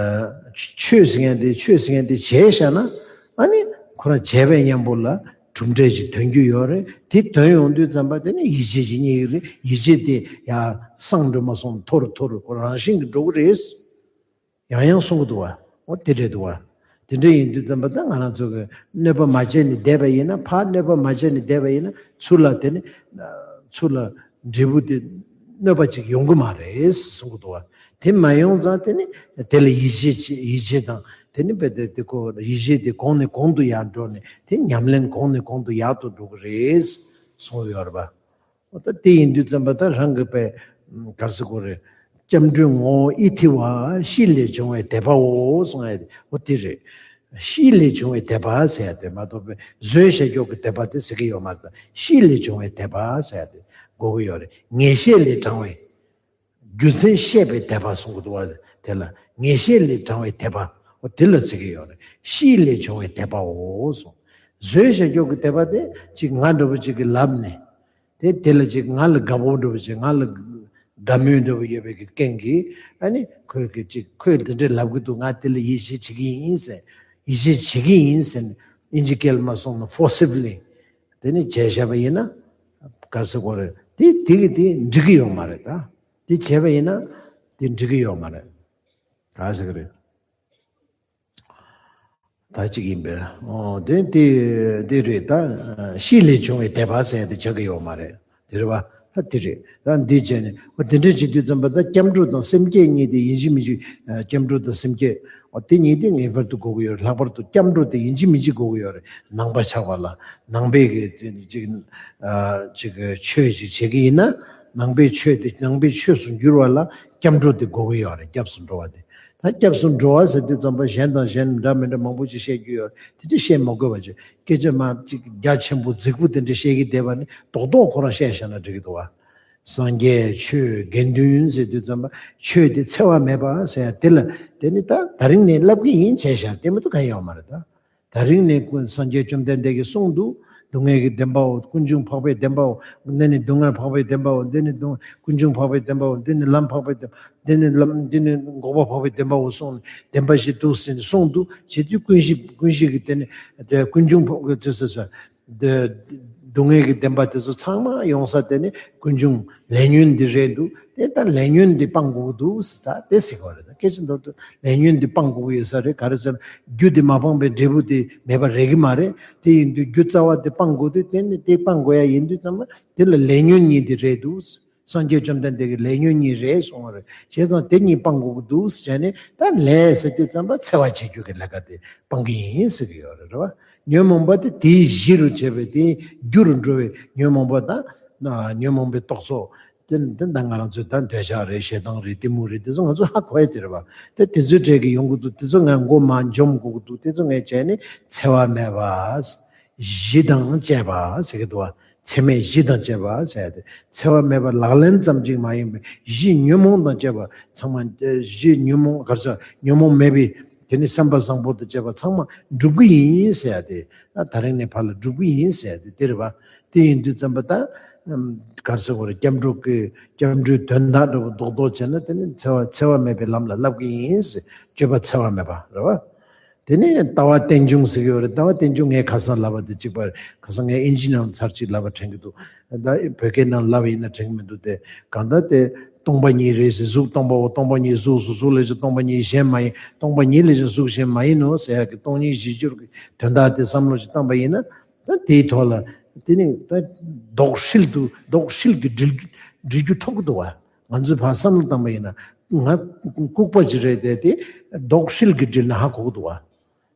ཆོས་ཟེར་མཁན་དེ་ཆོས་ཟེར་མཁན་དེ་བྱས་བཞག་ན། ཨ་ནི་ཁོ་རང་བྱས་པའི་མཉམ་པོ་ལ་གྲུབ་འབྲས་ཅིག་ཐོན་རྒྱུ་ཡོད་རེད། དེ་ཐོན་ཡོང་དུས་ཙམ་པ་དེ་ནི་ཡིད་ཆེས་ཅིག་རྙེད་ཀྱི་རེད། ཡིད་ཆེས་དེ་ཡང་སངས་འགྲོ་མ་སོང་མཐོ་རུ་མཐོ་རུ་ཁོ་རང་བཞིན་གྱིས་འགྲོ་གི་རེད། ཡང་ཡང་གསུང་གི་འདུག་བ། འོ་དེ་འདྲས་འདུག་བ། དེ་འདྲས་ཡིན་དུས་ཙམ་པ་ད་ང་རང་ཚོ་གི་གནོད་པ་མ་བྱས་ནས་བསྡད་པ་ཡིན་ན། ཕར་གནོད་པ་མ་བྱས་ནས་བསྡད་པ་ཡིན་ན། ཚུར་ལ་དེ་ནི་ཚུར་ལ་འབྲས་བུ་དེ་གནོད་པ་ཅིག་ཡོང་གི་མ་རེད་གསུང་གི་འདུག་བ། དེ་མ་ཡོང་ཙང་དེ་ནི་དེ་ལ་ཡིད་ཆེས་བྱེད། ཡིད་ཆེས་དང་དེ་ནི་རྦད་དེ་དེ་ཁོ་ཡིད་ཆེས་དེ་གོང་ནས་གོང་དུ་ཡར་འགྲོ་ནས། དེ་ཉམས་ལེན་གོང་ནས་གོང་དུ་ཡག་ཏུ་འགྲོ་གི་རེད་གསུང་གི་ཡོད་རེད་པ། འོ་ད་དེ་ཡིན་དུས་ཙམ་པ་ད་རང་གི་པའི་ག་རེ་ཟེར་དགོས་རེད། སྐྱབས་འགྲོའི་ངོ་བོ་ཨི་ཐི་བ་ཤེས་ལས་བྱུང་བའི་དད་པའོ་གསུང་ཡ་དེ་འོ་དེ་རེད། ཤེས་ལས་བྱུང་བའི་དད་པ་ཟེར་ཡ་དེ་མ་གཏོགས་པའི་བཟོས་བཞག་རྒྱུ་གི་དད་པ་དེ་ཟེར་གི་ཡོད་མ་རེད། ད་ཤེས་ལས་བྱུང་བའི་དད་པ་ཟེར་ཡ་དེ་དགོས་ཀྱི་ཡོད་རེད། ངེས་ཤེས་ལས་དྲངས་པའི། རྒྱུ་མཚན་ཤེས་པའི་དད་པ་གསུང་གི་འདུག་བ། དེ་ལ་ངེས་ཤེས་ལས་དྲངས་པའི་དད་པ། འོ་དེ་ལ་ཟེར་གི་ཡོད་རེད། ཤེས་ལས་བྱུང་བའི་དད་པའོ་གསུངས། བཟོས་བཞག་རྒྱུ་གི་དད་པ་དེ་ཅིག་ང་འདྲ་པོ་ཅིག་གིས་ལབ་ནས། དེ་དེ་ལ་ཅིག་ང་ལ་དགའ་པོ་འདྲ་པོ་ཅིག། ང་ལ་དགའ་མོས་འདྲ་པོ་ཡོད་པའི་གི་རྐྱེན་གྱིས། ཨ་ནི་ཁོས་གི་ཅིག་ཁོས་དེ་འདྲས་ལབ་གི་འདུག། ང་དེ་ལ་ཡིད་ཆེས་བྱེད་ཀྱི་ཡིན་ཟེར། ཡིད་ཆེས་བྱེད་ཀྱི་ཡིན་ཟེར་ནས། ཨིན་ཇི་སྐད་ལ་མ་སོང་ན་ཕོར་སིབ་ལི་དེ་ནི་བྱས་བཞག་པ་ཡིན་ན། ག་རེ་ཟེར་དགོས་རེད། དེ་དེ་གི་དེ་འགྲིག་གི་ཡོད་མ་རེད་ད། དེ་བྱས་པ་ཡིན་ན་དེ་འགྲིག་གི་ཡོད་མ་རེད། ག་རེ་ཟེར་གི་རེད། ད་གཅིག་ཡིན་པས། ཨོ་དེ་དེ་དེ་རེད་ད། ཤེས་ལས་བྱུང་བའི་དད་པ་ཟེར་ཡ་དེ་ཆགས་ཀྱི་ཡོད་མ་རེད། དེ་རེད་བ། ད་དེ་རེད། ད་འདི་བྱས་ནས་འོ་དེ་འདྲ་བྱེད་དུས་ཙམ་པ་ད་སྐྱབས་འགྲོ་དང་སེམས་བསྐྱེད་གཉིས་དེ་ཡིན་གཅིག་མིན་གཅིག། སྐྱབས་འགྲོ་དང་སེམས་བསྐྱེད། འོ་དེ་གཉིས་དེ་ངེས་པར་དུ་དགོས་ཀྱི་ཡོད་རེད། ལྷག་པར་དུ་སྐྱབས་འགྲོ་དེ་ཡིན་གཅིག་མིན་གཅིག་དགོས་ཀྱི་ཡོད་རེད། ནང་པ་ཆགས་པ་ལ། ནང་པའི་གི་ཅིག་ཅིག་ཆོས་ཅིག་བྱེད་ཀྱི་ཡིན་ན། ནང་པའི་ཆོས་དེ་ནང་པའི་ཆོས་སུ་འགྱུར་བ་ལ་སྐྱབས་འགྲོ་དེ་དགོས་ཀྱི་ཡོད་རེད། སྐྱབས་སུ་འགྲོ་བ་དེ། ད་སྐྱབས་སུ་འགྲོ་བ་ཟེར་དུས་ཙམ་པ་གཞན་དང་གཞན་འདྲ་མི་འདྲ་མང་པོ་ཅིག་བཤད་རྒྱུ་ཡོད་རེད། དེ་འདྲ་བཤད་མ་དགོས་པ་ཅིག། སྐད་ཆ་མ་ཅིག་རྒྱ་ཆེན་པོ་རྫིག་པོ་དེ་འདྲ་བཤད་ཀྱི་བསྡད་པ་ནི་རྡོག་རྡོག་ཁོ་རང་བཤད་བཞག་ན་འགྲིག་གི་འདུག་བ། སངས་རྒྱས་ཆོས་དགེ་འདུན་ཟེར་དུས་ཙམ་པ་ཆོས་དེ་འཚེ་བ་མེད་པ་ཟེར་ཡ་དེ་ལ། དེ་ནི་ད་ད་རིང་ནས་ལབ་ཀྱི་ཡིན་བྱས་བཞག་དེ་མ་གཏོགས་གང་ཡོད་མ་རེད་ད། ད་རིང་ནས་ཀུན་སངས་རྒྱས་བཅོམ་ལྡན་འདས་ཀྱིས་གསུངས་འདུག། སྡུག་བསྔལ་གྱི་བདེན་པའོ། ཀུན་འབྱུང་འཕགས་པའི་བདེན་པའོ། འདི་ནི་སྡུག་བསྔལ་འཕགས་པའི་བདེན་པའོ། འདི་ནི་སྡུག་ཀུན་འབྱུང་འཕགས་པའི་བདེན་པའོ། འདི་ནི་ལམ་འཕགས་པའི་བདེན། འདི་ནི་ལམ། འདི་ནི་འགོག་པ་འཕགས་པའི་བདེན་པའོ་གསུངས་ནས་བདེན་པ་ཞིག་འདུག་ཟེར་ནས་གསུངས་འདུག། བྱེད་དུས་ཀུན་གཞི། ཀུན་གཞི་གི་དེ་ནི་དེ་ཀུན་འབྱུང་འཕགས་དེ་ཟེར་ཟེར། འདི་སྡུག་བསྔལ་གྱི་བདེན་པ་དེ་ཚོ་ཚང་མ་ཡོང་ས་དེ་ནི་ཀུན་འབྱུང་ལས་ཉོན་འདི་རེད་འདུག། དེ་ལྟར་ལས་ཉོན་འདི་སྤང་དགོས་ཀྱི་འདུག་ཟེར། ད་དེ་ཟེར་གྱི་ཡོད་རེད། ད་སྐད་ཆ་མདོར་བསྡུས་ལས་ཉོན་འདི་སྤང་དགོས་ཀྱི་ཡོད་ས་རེད། ག་རེ་ཟེར་ན་རྒྱུ་འདི་མ་སྤངས་པའི་འབྲས་བུ་དེ་མེད་པ་རེད་ཀྱི་མ་རེད། དེ་ཡིན་དུས་རྒྱུ་རྩ་བ་དེ་སྤང་དགོས་དུས། དེ་ནི་དེ་སྤང་དགོས་ཡ་ཡིན་དུས་ཙམ་པ་དེ་ལ་ལས་ཉོན་གཉིས་དེ་རེད་འདུག། སངས་རྒྱས་བཅོམ་ལྡན་འདས་ཀྱིས་ལས་ཉོན་གཉིས་རེད་གསུངས་པ་རེད། བྱས་ཙང་དེ་གཉིས་སྤང་དགོས་ཀྱི་འདུག་ཟེར་ནས། ད་ལས་ཟེར་དུས་ཙམ་པ་འཚེ་བ་བྱེད་རྒྱུ་གི་ལས་ཀ་དེ་སྤང་གི་ཡིན་ཟེར་གྱི་ཡོད་རེད། རེད་བ། ཉོན་མོངས་པ་དེ་དེའི་གཞི་རུ་བྱས་པའི་དེའི་རྒྱུ་རུ་འགྲོ་བའི་ཉོན་མོངས་པ་དང་། ཉོན་མོངས་པའི་རྟོག་ཚོགས། དེ་དེ་ད་ང་རང་ཚོའི་ད་འདོད་ཆགས་རེད། ཞེ་སྡང་རེད། གཏི་མུག་རེད། དེ་ཚོ་ང་ཚོ་ཧ་གོ་ཡ་དེ་རེད་བ། དེ་དེ་ཚོའི་གྲས་ཀྱི་ཡོང་གི་འདུག། དེ་ཚོ་ངས་མགོ་མ་འཇོམས་དགོས་ཀྱི་འདུག། དེ་ཚོ་ངས་བྱས་ནས་འཚེ་བ་མེད་པ། གཞི་དང་བཅས་པ་ཟེར་གྱི་འདུག་བ། འཚེ་མེད་གཞི་དང་བཅས་པ་ཟེར་ཡ་དེ། འཚེ་བ་མེད་པ་ལག་ལེན་ཙམ་ཅིག་མ་ཡིན་པའི་གཞི་ཉོན་མོངས་དང་བཅས་པ་ཚང་མ། གཞི་ཉོན་མོངས་ག་རེ་ཟེར། ཉོན་མོངས་མེད་པའི་དེ་ནི་སེམས་པ་བཟང་པོ་དང་བཅས་པ་ཚང་མ་འགྲུབ་ཀྱི་ཡིན་ཟེར་ཡ་དེ། ད་ད་རིང་ནས་ཕར་ལ་འགྲུབ་ཀྱི་ཡིན་ཟེར་ཡ་དེ་དེ་རེད་བ། དེ་ཡིན་དུས་ཙམ་པ་ད་ག་རེ་ཟེར་དགོས་རེད། སྐྱབས་འགྲོ་གི་སྐྱབས་འགྲོའི་དོན་དག་འདྲ་པོ་རྡོག་རྡོག་བྱས་ན་དེ་ནི་འཚེ་བ་འཚེ་བ་མེད་པའི་ལམ་ལ་བསླབ་ཀྱི་ཡིན་ཟེར། སྤྱོད་པ་འཚེ་བ་མེད་པ་རེད་བ། དེ་ནས་ལྟ་བ་རྟེན་འབྱུང་ཟེར་གྱི་ཡོད་རེད། ལྟ་བ་རྟེན་འབྱུང་ངས་ཁ་སང་ལབ་པ་དེ་གཅིག་པ་རེད། ཁ་སང་ངས་ཨིན་ཇི་ནང་ཚར་གཅིག་ལབ་པ་དྲན་གྱི་འདུག། ད་བོད་སྐད་ནང་ལབ་པ་ཡིན་ན་དྲན་གྱི་མི་འདུག་སྟེ། གང་ལྟར་དེ་སྟོང་པ་ཉིད་རེད་ཟེར། གཟུགས་སྟོང་པའོ། སྟོང་པ་ཉིད་གཟུགས་སོ། གཟུགས་ལས་ཀྱང་སྟོང་པ་ཉིད་གཞན་མ་ཡིན། སྟོང་པ་ཉིད་ལས་ཀྱང་གཟུགས་གཞན་མ་ཡིན་ནོ་ཟེར་ཡག་གི་སྟོང་ཉིད་གཞི་སྦྱོར་གྱི་དོན་དག་དེ་བསམ་བློ་ཞིག་བཏང་པ་ཡིན་ན། ད་དེའི་ཐོག་ལ་དེ་ནི་ད་ལྡོག་ཧྲིལ་དུ་ལྡོག་ཧྲིལ་གྱི་འགྲིལ་འགྲིལ་རྒྱུ་ཐོབ་ཀྱི་འདུག་བ། ང་ཚོས་ཕར་བསམ་བློ་བཏང་པ་ཡིན་ན། ང་ལྐུགས་པ་ཅིག་རེད་དེ། དེ་ལྡོག་ཧྲིལ་གྱིས་དྲིལ་ན་ཧ་གོ་གི་འདུག་བ།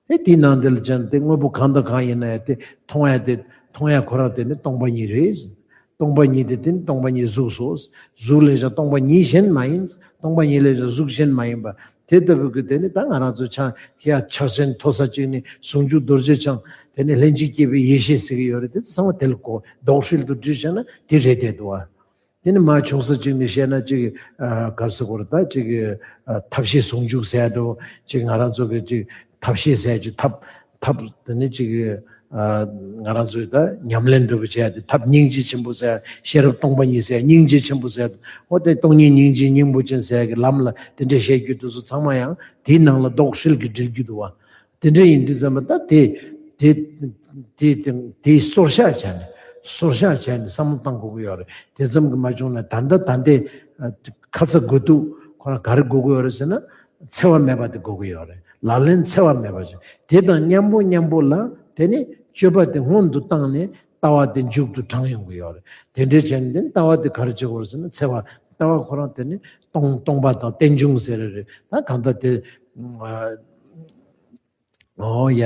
དེ་དེའི་ནང་དེ་ལ་ཅང་དེ་དངོས་པོ་གང་དང་གང་ཡིན་ན་ཡང་དེ་མཐོང་ཡ་དེ། མཐོང་ཡ་ཁོ་རང་དེ་ནི་སྟོང་པ་ཉིད་རེད། སྟོང་པ་ཉིད་དེ་དེ་ནི་སྟོང་པ་ཉིད་གཟུགས་སོ། གཟུགས་ལས་ཀྱང་སྟོང་པ་ཉིད་གཞན་མ་ཡིན། སྟོང་པ་ཉིད་ལས་ཀྱང་གཟུགས་གཞན་མ་ཡིན་པ། དེ་ལྟ་བུ་གི་དེ་ནི་ད་ང་རང་ཚོ་ཆ་ཡ་ཕྱག་ཆེན་མཐོ་ས་གཅིག་ནས་ཟུང་འཇུག་རྡོ་རྗེ་འཆང་། དེ་ནི་ལྷན་ཅིག་སྐྱེས་པའི་ཡེ་ཤེས་ཟེར་གི་ཡོད་རེད། དེ་ཚོ་ཚང་མ་དེ་ལ་གོ། ལྡོག་ཧྲིལ་དུ་དྲིལ་བྱས་ན་དེ་རེད་བསྡད་འདུག་བ། དེ་ནི་མར་ཆུང་ས་གཅིག་ནས་བཤད་ན་ཅིག། ཨ། ག་རེ་ཟེར་དགོས་རེད། ད་ཅིག། ཨ། ཐབས་ཤེས་ཟུང་འཇུག་ཟེར་ཡ་འདྲ་བོ་ཅིག། ང་རང་ཚོ་གི་ཅིག་ཐབས་ཤེས་ཟེར་ཡ་ཅིག། ཐབས་ཐབས་དེ་ནི་ཅིག། ཨ། ང་རང་ཚོས་ད་ཉམས་ལེན་འདྲ་པོ་བྱས་ཏེ་ཐབས་སྙིང་རྗེ་ཆེན་པོ་ཟེར། ཤེས་རབ་སྟོང་པ་ཉིད་ཟེར། སྙིང་རྗེ་ཆེན་པོ་ཟེར། འོ་དེ་སྟོང་ཉིད་སྙིང་རྗེ་སྙིང་པོ་ཅན་ཟེར་གྱི་ལམ་ལ་དེ་འདྲ་བཤད་རྒྱུ་དེ་ཚོ་ཚང་མ་ཡང་དེའི་ནང་ལ་ལྡོག་ཧྲིལ་གྱིས་འགྲིལ་རྒྱུ་འདུག་བ། དེ་འདྲ་ཡིན་དུས་ཙམ་པ་ད་དེ་དེ་དེ་དེ་དེ་སོར་བཤགས་བྱས་ནས་སོར་བཤགས་བྱས་ནས་བསམ་བློ་བཏང་དགོས་ཀྱི་ཡོད་རེད། དེ་ཙམ་གྱིས་མ་བྱུང་ན་ད་ལྟ་ད་ལྟའི་ཨ། ཁ་ཚ་དགོས་གཏུགས་ཁོ་རང་ག་རེ་དགོས་ཀྱི་ཡོད་རེད་ཟེར་ན། འཚེ་བ་མེད་པ་དེ་དགོས་ཀྱི་ཡོད་རེད། ལག་ལེན་འཚེ་བ་མེད་པ་ཞིག་དེ་དང་མཉམ་པོ་མཉམ་པོ་ལ་དེ་ནི་སྤྱོད་པ་དེ་སྔོན་དུ་བཏང་ནས་ལྟ་བ་དེ་མཇུག་ཏུ་དྲང་ཡོང་གི་ཡོད་རེད། དེ་འདྲའི་བྱས་ནས་དེ་ནི་ལྟ་བ་དེ་ག་རེ་བྱེད་དགོས་རེད་ཟེར་ན། འཚེ་བ། ལྟ་བ་ཁོ་རང་དེ་ནི་སྟོང་སྟོང་པ་དང་རྟེན་འབྱུང་ཟེར་རེད། ད་གང་ལྟར་དེ། ཨ། ཨོ་ཡ།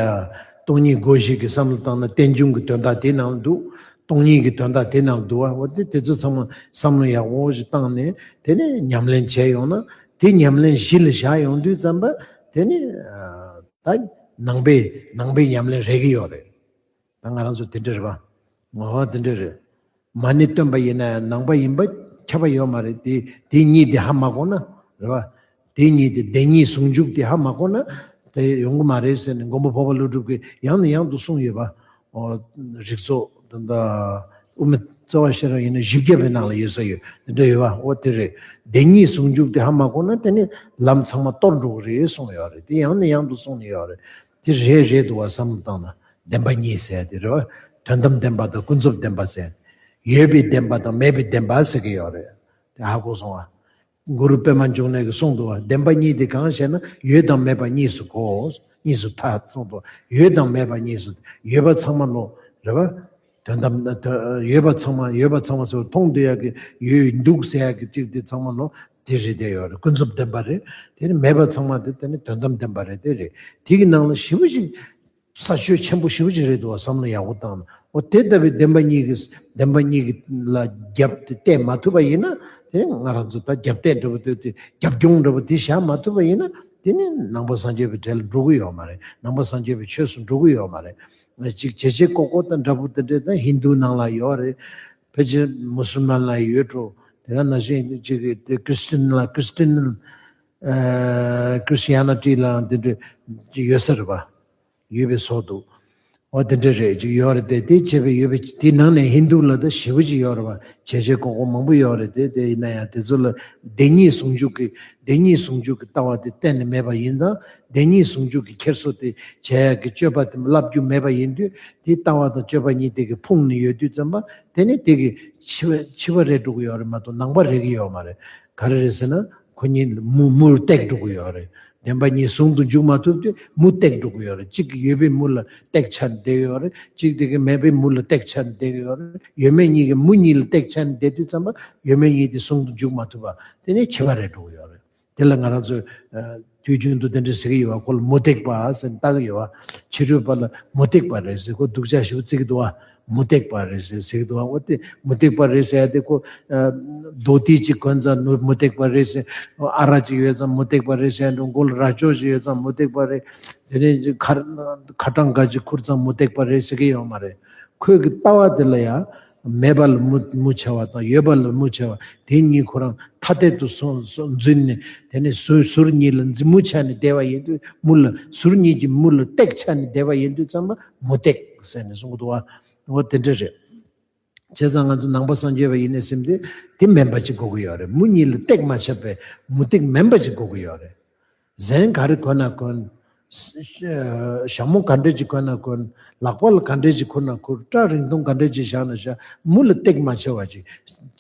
སྟོང་ཉིད་སྒོ་བཞི་གི་བསམ་བློ་བཏང་ན་རྟེན་འབྱུང་གི་དོན་དག་དེ་ནང་འདུག་སྟོང་ཉིད་ཀྱི་དོན་དག་དེ་ནང་འདུག་བ། འོ་དེ་དེ་ཚོ་ཚང་མ་བསམ་བློ་ཡག་པོ་ཞིག་བཏང་ནས་དེ་ནས་ཉམས་ལེན་བྱས་ཡོང་ན། དེ་ཉམས་ལེན་གཞི་ལ་བཞག་ཡོང་དུས་ཙམ་པ་དེ་ནི་ཨ། ད་ནང་པའི་ནང་པའི་ཉམས་ལེན་རེག་གི་ཡོད་རེད། ད་ང་རང་ཚོ་དེ་འདྲ་རེད་པ། ངོ་བ་དེ་འདྲ་རེད། མ་ཎི་བཏོན་པ་ཡིན་ན་ཡང་ནང་པ་ཡིན་པ་ཁྱབ་པ་ཡོད་མ་རེད། དེ་དེ་གཉིས་དེ་ཧ་མ་གོ་ན་རེད་པ། དེ་གཉིས་དེ་བདེན་གཉིས་ཟུང་འཇུག་དེ་ཧ་མ་གོ་ན་དེ་ཡོང་གི་མ་རེད་ཟེར་ནས་མགོན་པོ་འཕགས་པ་ཀླུ་སྒྲུབ་ཀྱིས་ཡང་ནས་ཡང་དུ་གསུངས་ཡོད་པ། ཨོ། རིགས་ཚོགས་ད་ལྟ་དབུ་མའི་རྩ་བ་ཤེས་རབ་ཡིན་ན་བཞི་བརྒྱ་པའི་ནང་ལ་ཡོད་ས་ཡོད། དེ་འདྲ་ཡོད་པ། ཨོ་དེ་རེད། བདེན་གཉིས་ཟུང་འཇུག་དེ་ཧ་མ་གོ་ན་དེ་ནི་ལམ་ཚང་མ་གཏོར་འགྲོ་གི་རེད་གསུངས་ཡོད་རེད། དེ་ཡང་ནས་ཡང་དུ་གསུངས་ནས་ཡོད་རེད། དེ་རེད་རེད་འདུག་བ། བསམ་བློ་བཏང་ན་བདེན་པ་གཉིས་ཟེར་དེ་རེད་བ། དོན་དམ་བདེན་པ་དང་ཀུན་རྫོབ་བདེན་པ་ཟེར། ཡོད་པའི་བདེན་པ་དང་མེད་པའི་བདེན་པ་ཟེར་གྱི་ཡོད་རེད། དེ་ཧ་གོ་སོང་བ། གུ་རུ་པདྨ་འབྱུང་གནས་ཀྱིས་གསུངས་འདུག་བ། བདེན་པ་གཉིས་དེ་གང་ཞེ་ན། ཡོད་དང་མེད་པ་གཉིས་སུ་གོ། གཉིས་སུ་ཐལ་གསུངས་འདུག་ཡོད་དང་མེད་པ་གཉིས་སུ། ཡོད་པ་ཚང་མ་ལོ། རེད་བ། དོན་དམ་ཡོད་པ་ཚང་མ་ཡོད་པ་ཚང་མ་ཟེར་བ་མཐོང་བསྡད་ཡག་གི་ཡོད་འདུག་ཟེར་ཡག་གི་གཅིག་དེ་ཚང་མ་ལོ། དེ་རེད་དེ་ཡོད་རེད། ཀུན་རྫོབ་བདེན་པ་རེད། དེ་ནི་མེད་པ་ཚང་མ་དེ་དེ་ནི་དོན་དམ་བདེན་པ་རེད། དེ་རེད། དེ་གི་ནང་ལ་ཞེ་པོ་ཅིག་ས་ཆོད་ཆེན་པོ་ཞེ་པོ་ཅིག་རེད་འདུག་བ། བསམ་བློ་ཡག་པོ་བཏང་ན། འོ་དེ་ལྟ་བུའི་བདེན་པ་གཉིས་ཀྱི་བདེན་པ་གཉིས་ཀྱི་ལ་རྒྱབ་དེ་གཏད་མ་ཐུབ་པ་ཡིན་ན། དེ་ང་རང་ཚོ་ད་རྒྱབ་གཏད་འདྲ་པོ་དེ་དེ་རྒྱབ་ལྗོངས་འདྲ་པོ་དེ་བཞག་མ་ཐུབ་པ་ཡིན་ན། དེ་ནི་ནང་པ་སངས་རྒྱས་པའི་གྲལ་ལ་འགྲོ་གི་ཡོད་མ་རེད། ནང་པ་སངས་རྒྱས་པའི་ཆོས་སུ་འགྲོ་གི་ཡོད་མ་རེད། ཅིག་བྱས་བྱས་ཀོ་ཀོ་དང་འདྲ་པོ་དེ་འདྲས་ད་ཧིན་དུ་ནང་ལ་ཡོད་རེད། ཕལ་ཆེར་མུ་སུལ་མན་ལ་ཡོད་འགྲོ། དེ་ག་ནང་བཞིན་ཅིག་དེ་ཁྲི་སི་ཊན་ལ་ཁྲི་སི་ཊན་ཨ། ཁྲི་སི་ཊི་ཡ་ནི་ཊི་ལ་དེ་འདྲས་ཡོད་ས་རེད་པ། ཡོད་པའི་བཟོ་འདུག་འོ་དེ་འདྲས་རེད། ཅིག་ཡོད་རེད་དེ། དེ་བྱས་པའི་ཡོད་པའི་དེ་ནང་ནས་ཧིན་དུ་ལ་ད་ཞེ་པོ་ཅིག་ཡོད་རེད་པ། བྱས་བྱས་ཀོ་ཀོ་མང་པོ་ཡོད་རེད་དེ། དེ་ཡིན་ན་ཡང་དེ་ཚོ་ལ་བདེན་གཉིས་ཟུང་འཇུག་གི་བདེན་གཉིས་ཟུང་འཇུག་གི་ལྟ་བ་དེ་གཏན་ནས་མེད་པ་ཡིན་ཙང་། བདེན་གཉིས་ཟུང་འཇུག་གི་འཁྱེར་སོ་དེ་བྱེད་ཡག་གི་སྤྱོད་པ་དེ་བསླབ་རྒྱུ་མེད་པ་ཡིན་དུས། དེ་ལྟ་བ་དང་སྤྱོད་པ་གཉིས་དེ་གི་ཕུང་ནས་ཡོད་དུས་ཙམ་པ། དེ་ནི་དེ་གི་འཆི་བ་འཆི་བ་རེད་འགྲོ་གི་ཡོད་རེད་མ་གཏོགས་ནང་པ་རེད་གི་ཡོད་མ་རེད། ག་རེ་རེད་ཟེར་ན། ཁོ་གཉིས་མུ་མུར་བཏེག་འགྲོ་གི་ཡོད་རེད། བདེན་པ་གཉིས་ཟུང་དུ་འཇུག་མ་ཐུབ་དུས་མུ་བཏེག་འགྲོ་གི་ཡོད་རེད། གཅིག་གི་ཡོད་པའི་མུ་ལ་བཏེག་ཆ་ནས་བསྡད་ཀྱི་ཡོད་རེད། གཅིག་དེ་གི་མེད་པའི་མུ་ལ་བཏེག་ཆ་ནས་བསྡད་ཀྱི་ཡོད་རེད། ཡོད་མེད་གཉིས་ཀྱི་མུ་གཉིས་ལ་བཏེག་ཆ་ནས་བསྡད་དུས་ཙམ་པ། ཡོད་མེད་གཉིས་དེ་ཟུང་དུ་འཇུག་མ་ཐུབ་པ། དེ་ནི་འཆི་བ་རེད་འགྲོ་གི་ཡོད་རེད། དེ་ལ་ང་རང་ཚོས་ཨ། དུས་རྒྱུན་དུ་དེ་འདྲ་ཟེར་གྱི་ཡོད་པ། ཁོ་ལ་མུ་སྟེགས་པ་ཟེར་ནས་བཏགས་ཀྱི་ཡོད་པ། ཕྱི་རོལ་པ་ལ་མུ་སྟེགས་པ་རེད་ཟེར། ཁོ་སྡུག་ཅག་ཞེ་པོ་བརྩི་གི་འདུག་བ། མུ་སྟེགས་པ་རེད་ཟེར་ཟེར་གི་འདུག་བ། འོ་དེ་མུ་སྟེགས་པ་རེད་ཟེར་ཡ་དེ་ཁོ་ཨ། མདོག་མདོག་ཅིག་གོན་ཙང་མུ་མུ་སྟེགས་པ་རེད་ཟེར། ཨ་རག་ཅིག་ཡོད་ཙང་མུ་སྟེགས་པ་རེད་ཟེར་ཡ་འགྲོ། མགོ་ལ་རྭ་ཅོ་ཅིག་ཡོད་ཙང་མུ་སྟེགས་པ་རེད། དེ་ནས་ཁ་ཁ་གྲངས་འགའ་ཅིག་ཁུར་ཙང་མུ་སྟེགས་པ་རེད་ཟེར་གི་ཡོད་མ་རེད། ཁོའི་གི་ལྟ་བ་དེ་ལ་ཡང་མེད་པ་ལ་མུ་མུ་ཆེ་བ་དང་ཡོད་པ་ལ་མུ་ཆེ་བ་དེ་གཉིས་ཁོ་རང་ཐ་དད་དུ་སོང་སོང་འཛིན་ནས། དེ་ནས་ཟུར་ཟུར་གཉིས་ལ་འཛིན་མུ་ཆ་ནས་བསྡད་པ་ཡིན་དུས། མུ་ལ་ཟུར་གཉིས་ཀྱི་མུ་ལ་བཏེག་ཆ་ནས་བསྡད་པ་ཡིན་དུས་ཙམ་པ་མུ་སྟེགས་ཟེར་ནས་གསུང་གི་འདུག་བ། འོ་དེ་འདྲ་རེད། བྱས་ཙང་ང་ཚོ་ནང་པ་སངས་རྒྱས་པ་ཡིན་ནའི་སེམས་དེ་དེ་མིན་པ་ཅིག་དགོས་ཀྱི་ཡོད་རེད། མུ་གཉིས་ལ་བཏེག་མ་ཆགས་པའི་མུ་སྟེགས་མིན་པ་ཅིག་དགོས་ཀྱི་ཡོད་རེད། གཟན་ག་རེ་གོན་ན་གོན། ཞྭ་མོ་ག་འདྲ་ཅིག་གོན་ན་གོན། ལག་པ་ལ་ག་འདྲ་ཅིག་ཁུར་ན་ཁུར། སྐྲ་རིང་ཐུང་ག་འདྲ་ཅིག་བཞག་ན་བཞག། མུ་ལ་བཏེག་མ་ཆགས་པ་ཅིག་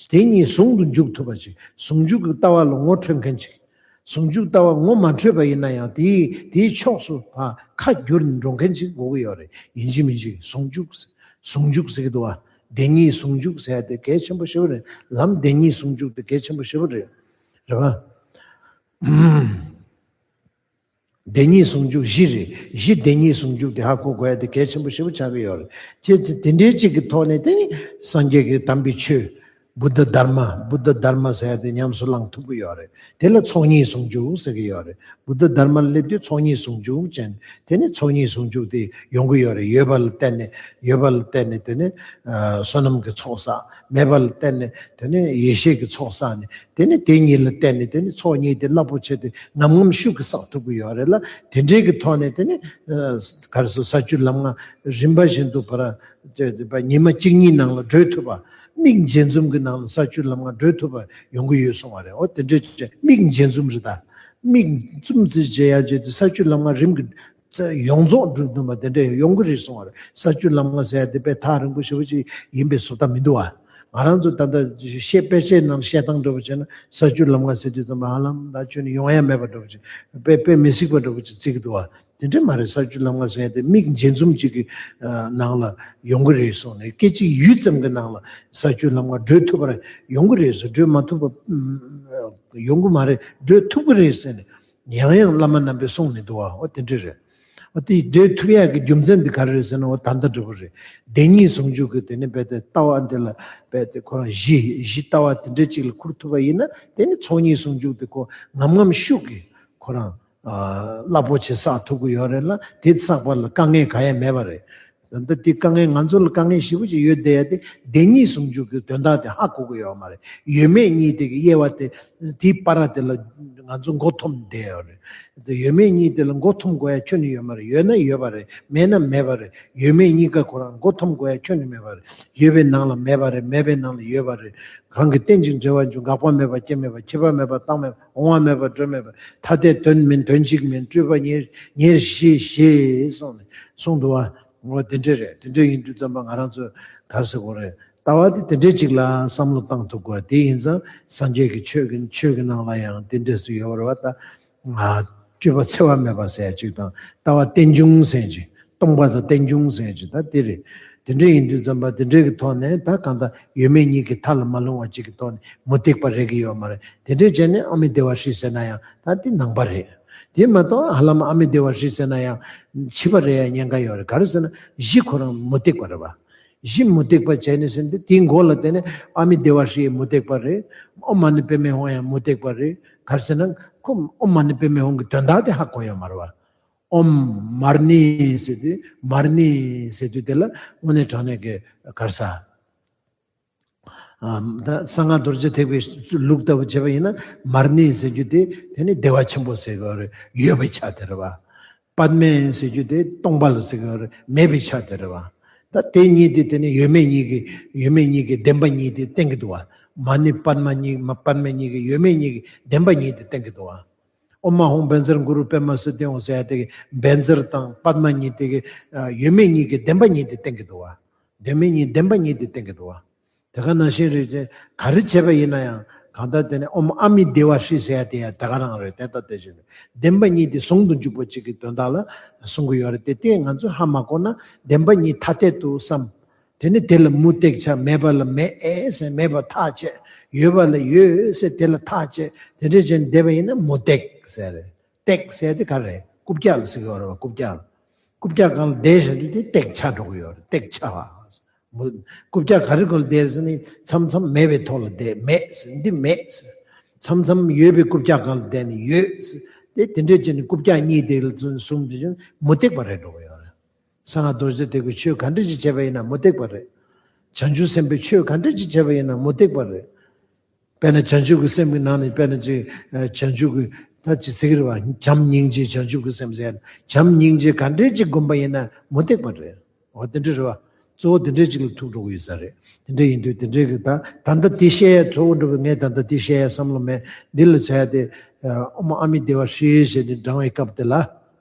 དེ་གཉིས་ཟུང་དུ་འཇུག་ཐུབ་པ་ཅིག་ཟུང་འཇུག་གི་ལྟ་བ་ལ་ངོ་འཕྲོད་མཁན་ཅིག་ཟུང་འཇུག་ལྟ་བ་ངོ་མ་འཕྲོད་པ་ཡིན་ན་ཡང་དེའི་དེའི་ཕྱོགས་སུ་ཕར་ཁ་བསྒྱུར་ནས་འགྲོ་མཁན་ཅིག་དགོས་ཀྱི་ཡོད་རེད། ཡིན་གཅིག་མིན་གཅིག་ཟུང་འཇུག་ཟུང་འཇུག་ཟེར་གྱི་འདུག་བ། བདེན་གཉིས་ཟུང་འཇུག་ཟེར་ཡ་དེ་གལ་ཆེན་པོ་ཞེ་པོ་རེད། ལམ་བདེན་གཉིས་ཟུང་འཇུག་དེ་གལ་ཆེན་པོ་ཞེ་པོ་རེད། རེད་བ། བདེན་གཉིས་ཟུང་འཇུག་བཞི་རེད། བཞི་བདེན་གཉིས་ཟུང་འཇུག་དེ་ཧ་གོ་དགོས་ཡ་དེ་གལ་ཆེན་པོ་ཞེ་པོ་ཆགས་ཀྱི་ཡོད་རེད། ཁྱེད་ཚོས་དེ་འདྲའི་གཅིག་གི་ཐོག་ནས་དེ་ནི་སངས་རྒྱས་ཀྱི་དམ་པའི་ཆོས། བུདྡྷ་དྷརྨ། བུདྡྷ་དྷརྨ་ཟེར་ཡ་དེ་ཉམས་སུ་བླང་ཐུབ་ཀྱི་ཡོད་རེད། དེ་ལ་ཚོགས་གཉིས་ཟུང་འཇུག་ཟེར་གྱི་ཡོད་རེད། བུདྡྷ་དྷརྨ་སླེབས་དུས་ཚོགས་གཉིས་ཟུང་འཇུག་ཅན། དེ་ནི་ཚོགས་གཉིས་ཟུང་འཇུག་དེ་ཡོང་གི་ཡོད་རེད། ཡོད་པ་ལ་བརྟེན་ནས། ཡོད་པ་ལ་བརྟེན་ནས་དེ་ནི་ཨ་བསོད་ནམས་ཀྱི་ཚོགས་བསགས། མེད་པ་ལ་བརྟེན་ནས་དེ་ནི་ཡེ་ཤེས་ཀྱི་ཚོགས་བསགས་ནས། དེ་ནི་དེ་གཉིས་ལ་བརྟེན་ནས་དེ་ནི་ཚོགས་གཉིས་དེ་རླབས་པོ་ཆེ་དེ་ངམ་ངམ་ཤུགས་ཀྱིས་བསགས་ཐུབ་ཀྱི་ཡོད་རེད་ལ། དེ་འདྲའི་གི་ཐོག་ནས་དེ་ནི་ཨ་ག་རེ་ཟེར། ས་བཅུ་ལམ་ལྔ་རིམ་པ་བཞིན་དུ་བར་ཉི་མ་གཅིག་གཉིས་ནང་ལ་བགྲོད་ཐུབ་པ། མིག་འབྱེད་འཛུམ་གྱི་ནང་ལ་ས་བཅུ་ལམ་ལྔ་བགྲོད་ཐུབ་པ་ཡོང་གི་ཡོད་གསུངས་པ་རེད། འོ་དེ་འདྲའི་ཅིག་མིག་འབྱེད་འཛུམ་རེད་ད། མིག་བཙུམ་ཙམ་བྱེད་ཡ་བྱེད་དུས་ས་བཅུ་ལམ་ལྔ་རིམ་གྱིས་ཡོངས་རྫོགས་འགྲུབ་ཐུབ་པ་དེ་འདྲ་ཡོང་གི་རེད་གསུངས་པ་རེད། ས་བཅུ་ལམ་ལྔ་ཟེར་ཡ་དེ་དཔེ་ཐག་རིང་པོ་ཞེ་པོ་ཅིག་ཡིན་པའི་བཟོ་ལྟ་མི་འདུག་བ། ང་རང་ཚོ་ད་ལྟ་བཤད། དཔེ་ཆའི་ནང་བཤད་སྟངས་འདྲ་པོ་བྱས་ན་ས་བཅུ་ལམ་ལྔ་ཟེར་དུས་ཙམ་པ་ཧ་ལམ་ད་ཁྱོན་ནས་ཡོང་ཡ་མེད་པ་འདྲ་པོ་ཅིག་དཔེ་དཔེ་མི་སྲིད་པ་འདྲ་པོ་ཅིག་བརྩི་གི་འདུག་བ། དེ་འདྲ་མ་རེད། ས་བཅུ་ལམ་ལྔ་ཟེར་ཡ་དེ་མིག་འབྱེད་འཛུམ་གཅིག་གི་ཨ་ནང་ལ་ཡོང་གི་རེད་གསུངས་ནས། སྐད་ཅིག་ཡུད་ཙམ་གྱི་ནང་ལ་ས་བཅུ་ལམ་ལྔ་བགྲོད་ཐུབ་པ་རེད། ཡོང་གི་རེད་ཟེར། བགྲོད་མ་ཐུབ་པ་ཨམ་ཡོང་གི་མ་རེད། བགྲོད་ཐུབ་ཀྱི་རེད་ཟེར་ནས་ཡང་ཡང་བླ་མ་རྣམ་པས་གསུངས་ནས་འདུག་བ། འོ་དེ་འདྲ་རེད། འོ་དེ་བགྲོད་ཐུབ་ཡག་གི་རྒྱུ་མཚན་དེ་ག་རེ་རེད་ཟེར་ན། འོ་ད་ལྟ་འདྲ་པོ་རེད། བདེན་གཉིས་ཟུང་འཇུག་གི་དེ་ནི་རྦད་དེ་ལྟ་བ་འདི་ལ་རྦད་དེ་ཁོ་རང་གཞི་གཞི་ལྟ་བ་དེ་འདྲ་ཅིག་ལ་ཁུར་ཐུབ་པ་ཡིན་ན། དེ་ནི་ཚོགས་གཉིས་ཟུང་འཇུག་དེ་ཁོ་ངམ་ངམ་ཤུགས་ཀྱིས་ཁོ་རང་རླབས་པོ་ཆེ་བསགས་ཐུབ་ཀྱི་ཡོད་རེད་ལ། དེ་བསགས་པ་ལ་དཀའ་ངལ་གང་ཡང་མེད་པ་རེད། ད་ལྟ་དེ་དཀའ་ངལ། ང་ཚོ་ལ་དཀའ་ངལ་ཞེ་པོ་ཅིག་ཡོད་བསྡད་ཡ་དེ། བདེན་གཉིས་ཟུང་འཇུག་གི་དོན་དག་དེ་ཧ་གོ་གི་ཡོད་མ་རེད། ཡོད་མེད་གཉིས་དེ་གི་དབྱེ་བ་དེ། དེའི་བར་དེ་ལ་ང་ཚོ་མགོ་འཐོམས་བསྡད་ཡོད་རེད། དེ་ཡོད་མེད་གཉིས་དེ་ལ་མགོ་འཐོམས་དགོས་ཡ་ཁྱོན་ནས་ཡོད་མ་རེད། ཡོད་ན་ཡོད་པ་རེད། མེད་ན་མེད་པ་རེད། ཡོད་མེད་གཉིས་ཀ་ཁོ་རང་མགོ་འཐོམས་དགོས་ཡ་ཁྱོན་ནས་མེད་པ་རེད། ཡོད་པའི་ནང་ལ་མེད་པ་རེད། མེད་པའི་ནང་ལ་ཡོད་པ་རེད། གང་གིས་རྟེན་ཅིང་འབྲེལ་བར་འབྱུང་། འགག་པ་མེད་པ་སྐྱེ་མེད་པ། ཁྱད་པར་མེད་པ་རྟག་མེད་པ། འོང་བ་མེད་པ་གྲོལ་མེད་པ། ཐ་དད་དོན་མིན་དོན་གཅིག་མིན། སྤྲོས་པ་ཉེར་ཉེར་བཞི་ཞེས་གསུངས་ནས་གསུངས་འདུག་བ། འོ་དེ་འདྲ་རེད། དེ་འདྲ་ཡིན་དུས་ཙམ་པ་ང་རང་ཚོས་ག་རེ་ཟེར་དགོས་རེད། ལྟ་བ་དེ་དེ་འདྲ་ཅིག་ལ་བསམ་བློ་བཏང་ཐུབ་དགོས། དེ་ཡིན་ཙང་སངས་རྒྱས་ཀྱི་ཆོས་ཀྱི་ཆོས་ཀྱི་ནང་ལ་ཡང་དེ་འདྲ་སུ་ཡོད་རེད་བ། ད་ང་སྤྱོད་པ་འཚེ་བ་མེད་པ་ཟེར་ཡ་ཅིག་དང་། ལྟ་བ་རྟེན་འབྱུང་ཟེར་ཡ་ཅིག་སྟོང་པ་དང་རྟེན་འབྱུང་ཟེར་ཡ་ཅིག་ད་དེ་རེད། དེ་འདྲ་ཡིན་དུས་ཙམ་པ་དེ་འདྲའི་གི་ཐོག་ནས་ད་གང་ལྟར་ཡོད་མེད་གཉིས་ཀྱི་མཐའ་ལ་མ་ལྷུང་བ་ཅིག་གི་ཐོག་ནས་མུ་སྟེགས་པ་རེག་གི་ཡོད་མ་རེད། དེ་འདྲའི་བྱས་ནས་ཨ་མི་བདེ་བར་ཧྲི་ཟེར་ན་ཡང་ད་དེ་ནང་པ་རེད། དེ་མ་གཏོགས་ཧ་ལམ་ཨ་མི་བདེ་བར་ཧྲི་ཟེར་ན་ཡང་ཕྱི་པ་རེད་ཡ་ཉེན་ཁ་ཡོད་རེད། ག་རེ་ཟེར་ན་གཞི་ཁོ་རང་མུ་སྟེགས་པ་རེད་བ། གཞི་མུ་སྟེགས་པ་བྱས་ནས་ཟེར་ཏེ་དེའི་མགོ་ལ་བརྟེན་ནས་ཨ་མི་བདེ་བར་ཧྲི་ཡང་མུ་སྟེགས་པ་རེད། ཨོཾ་མ་ཎི་པདྨེ་ཧཱུྃ་ཡང་མུ་སྟེགས་པ་རེད། ག་རེ་ཟེར་ན་ཁོ་ཨོཾ་མ་ཎི་པདྨེ་ཧཱུྃ་གི་དོན་དག་དེ་ཧ་གོ་ཡོད་མ་རེད་བ། ཨོཾ་མར་ཎི་ཟེར་དུས། མར་ཎི་ཟེར་དུས་དེ་ལ་དངོས་གནས་དྲང་གནས་ཀྱི་ག་རེ་ཟ། ཨ་ད་གསང་སྔགས་རྡོ་རྗེ་ཐེག་པའི་ལུགས་ལྟ་བུ་བྱས་པ་ཡིན་ན། མར་ཎི་ཟེར་རྒྱུ་དེ་དེ་ནི་བདེ་བ་ཆེན་པོ་ཟེར་གྱི་ཡོད་པའི་ཆ་དེ་རེད་བ། པདྨེ་ཟེར་རྒྱུ་དེ་སྟོང་པ་ལ་ཟེར་གྱི་ཡོད་རེད། མེད་པའི་ཆ་དེ་རེད་བ། ད་དེ་གཉིས་དེ་དེ་ནི་ཡོད་མེད་གཉིས་ཀྱི་ཡོད་མེད་གཉིས་ཀྱི་བདེན་པ་གཉིས་དེ་བསྟན་གྱི་འདུག་བ། མ་ཎི་པདྨ་གཉིས། མ་པདྨེ་གཉིས་ཀྱི་ཡོད་མེད་གཉིས་ཀྱི་བདེན་པ་གཉིས་དེ་བསྟན་གྱི་འདུག་བ། ཨོཾ་མ་ཧཱུྃ་བཛྲ་གུ་རུ་པདྨ་སིདྡྷི་ཧཱུྃ་ཟེར་ཡ་དེ་གི་བཛྲ་དང་པདྨ་གཉིས་དེ་གི་ཨ་ཡོད་མེད་གཉིས་ཀྱི་བདེན་པ་གཉིས་དེ་བསྟན་གྱི་འདུག་བ། ཡོད་མེད་གཉིས་བདེན་པ་གཉིས་དེ་བསྟན་གྱི་འདུག་བ། དེ་ག་ནང་བཞིན་རེད་ཅེ། ག་རེ་བྱས་པ་ཡིན་ན་ཡང་གང་ལྟར་དེ་ནི་ཨོཾ་ཨ་མི་བདེ་བར་ཧྲི་ཟེར་ཡ་དེ་ཡང་དེ་ག་རང་རེད། དེ་ལྟ་དེ་བཞིན་རེད། བདེན་པ་གཉིས་དེ་ཟུང་དུ་འཇུག་པ་གཅིག་གི་དོན་དག་ལ་གསུང་གི་ཡོད་རེད་དེ། དེ་ང་ཚོས་ཧ་མ་གོ་ན་བདེན་པ་གཉིས་ཐ་དད་དུ་བསམ། དེ་ནི་དེ་ལ་མུ་སྟེགས་ཆགས། མེད་པ་ལ་མེད་ཨེ་ཟེར། མེད་པ་ཐག་བཅད། ཡོད་པ་ལ་ཡོད་ཟེར། དེ་ལ་ཐག་བཅད། དེ་འདྲ་བྱས་ནས་བསྡད་པ་ཡིན་ན་མུ་སྟེགས་ཟེར་རེད། སྟེགས་ཟེར་དེ་ག་རེད། རྐུབ་བཀྱག་ལ་ཟེར་གྱི་ཡོད་རེད་བ། རྐུབ་བཀྱག་ལ། རྐུབ་བཀྱག་སྒང་ལ་བསྡད་བཞག་དུས་དེ་སྟེགས་ཆགས་འགྲོ་གི་ཡོད་རེད། སྟེགས་ཆགས་པ། མུ། རྐུབ་བཀྱག་ག་རེ་སྒང་ལ་བསྡད་ཟེར་ནི། མཚམས་མཚམས་མེད་པའི་ཐོག་ལ་བསྡད། མེད་ཟེར། འདི་མེད་ཟེར། མཚམས་མཚམས་ཡོད་པའི་རྐུབ་བཀྱག་སྒང་ལ་བསྡད་ནི་ཡོད་ཟེར། དེ་དེ་འདྲས་བྱས་ནས་རྐུབ་བཀྱག་གཉིས་དེ་ལ་བཟུང་བྱས་ནས་མུ་སྟེགས་པ་རེད་འགྲོ་གི་ཡོད་རེད། གསང་སྔགས་རྡོ་རྗེ་ཐེག་པའི་ཆོས་ག་འདྲ་ཞིག་བྱས་པ་ཡིན་ན་མུ་སྟེགས་པ་རེད། བྱང་ཆུབ་སེམས་དཔའི་ཆོས་ག་འདྲ་ཞིག་བྱས་པ་ཡིན་ན་མུ་སྟེགས་པ་རེད། དཔེར་ན་བྱང་ཆུབ་ཀྱི་སེམས་ཀྱི་ནང་ནས་དཔེར་ན་ཅིག་ཨ་བྱང་ཆུབ་ཀྱི་ད་ཅིག་ཟེར་གྱི་རེད་བ། བྱམས་སྙིང་རྗེ་བྱང་ཆུབ་ཀྱི་སེམས་ཟེར། བྱམས་སྙིང་རྗེ་ག་འདྲས་ཅིག་བསྒོམ་པ་ཡིན་ན་མུ་སྟེགས་པ་རེད། འོ་དེ་འདྲ་རེད་བ། གཙོ་བོ་དེ་འདྲས་ཅིག་ལ་ཐུག་འགྲོ་གི་ཡོད་ས་རེད། དེ་འདྲ་ཡིན་དུས་དེ་འདྲས་ཀྱི་ད་ད་ལྟ་དེ་བཤད་ཡ་གཙོ་བོ་འགྲོ་གི། ངས་ད་ལྟ་དེ་བཤད་ཡ་བསམ་བློ་མེད། འདི་ལ་བྱ་ཡ་དེ་ཨ་ཨོཾ་ཨ་མི་བདེ་བར་ཧྲཱིཿ་ཞེས་ནས་བགྲང་བའི་སྐབས་དེ་ལ།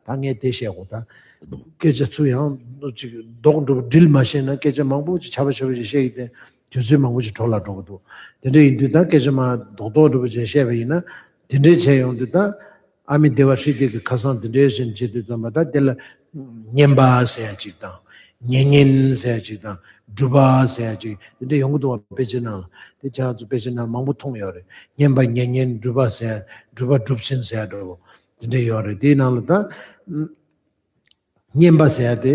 ད་ངས་དེ་བཤད་དགོས། ད་སྐད་ཆ་ཚུར་ཡང་ཅིག་རྡོག་འགྲོ་བ་འགྲིལ་མ་ཤེས་ན་སྐད་ཆ་མང་པོ་ཅིག་ཆ་པ་ཆ་པ་ཅིག་བཤད་ཀྱི། དེ་དུས་ཚོད་མང་པོ་ཅིག་འགྲོ་ལ་འགྲོ་གི་འདུག་དེ་འདྲ་ཡིན་དུས་ད་སྐད་ཆ་མ་རྡོག་རྡོག་འགྲོ་བ་ཅིག་བཤད་པ་ཡིན་ན། དེ་འདྲའི་བྱས་ཡོང་དུས་ད་ཨ་མི་བདེ་བར་ཧྲཱིཿ་དེ་གི་ཁ་སང་དེ་འདྲའི་བཞིན་བྱེད་དུས་ཙམ་པ་ད་དེ་ལ་བསྙེན་པ་ཟེར་ཡ་ཅིག་དང་། མྱ་ངན་ཟེར་ཡ་ཅིག་དང་། སྒྲུབ་པ་ཟེར་ཡ་ཅིག་དེ་འདྲ་ཡོང་གི་འདུག་བ། དཔེ་ཆའི་ནང་ལ། དེ་ཁྱེད་རང་ཚོ་དཔེ་ཆའི་ནང་མང་པོ་མཐོང་ཡོད་རེད། བསྙེན་པ་མྱ་ངན་སྒྲུབ་པ་ཟེར། སྒྲུབ་པ་སྒྲུབ་ཆེན་ཟེར་ཡ་འདྲ་བོ་དེ་འདྲ་ཡོད་རེད། དེའི་ནང་ལ་ད་བསྙེན་པ་ཟེར་ཡ་དེ་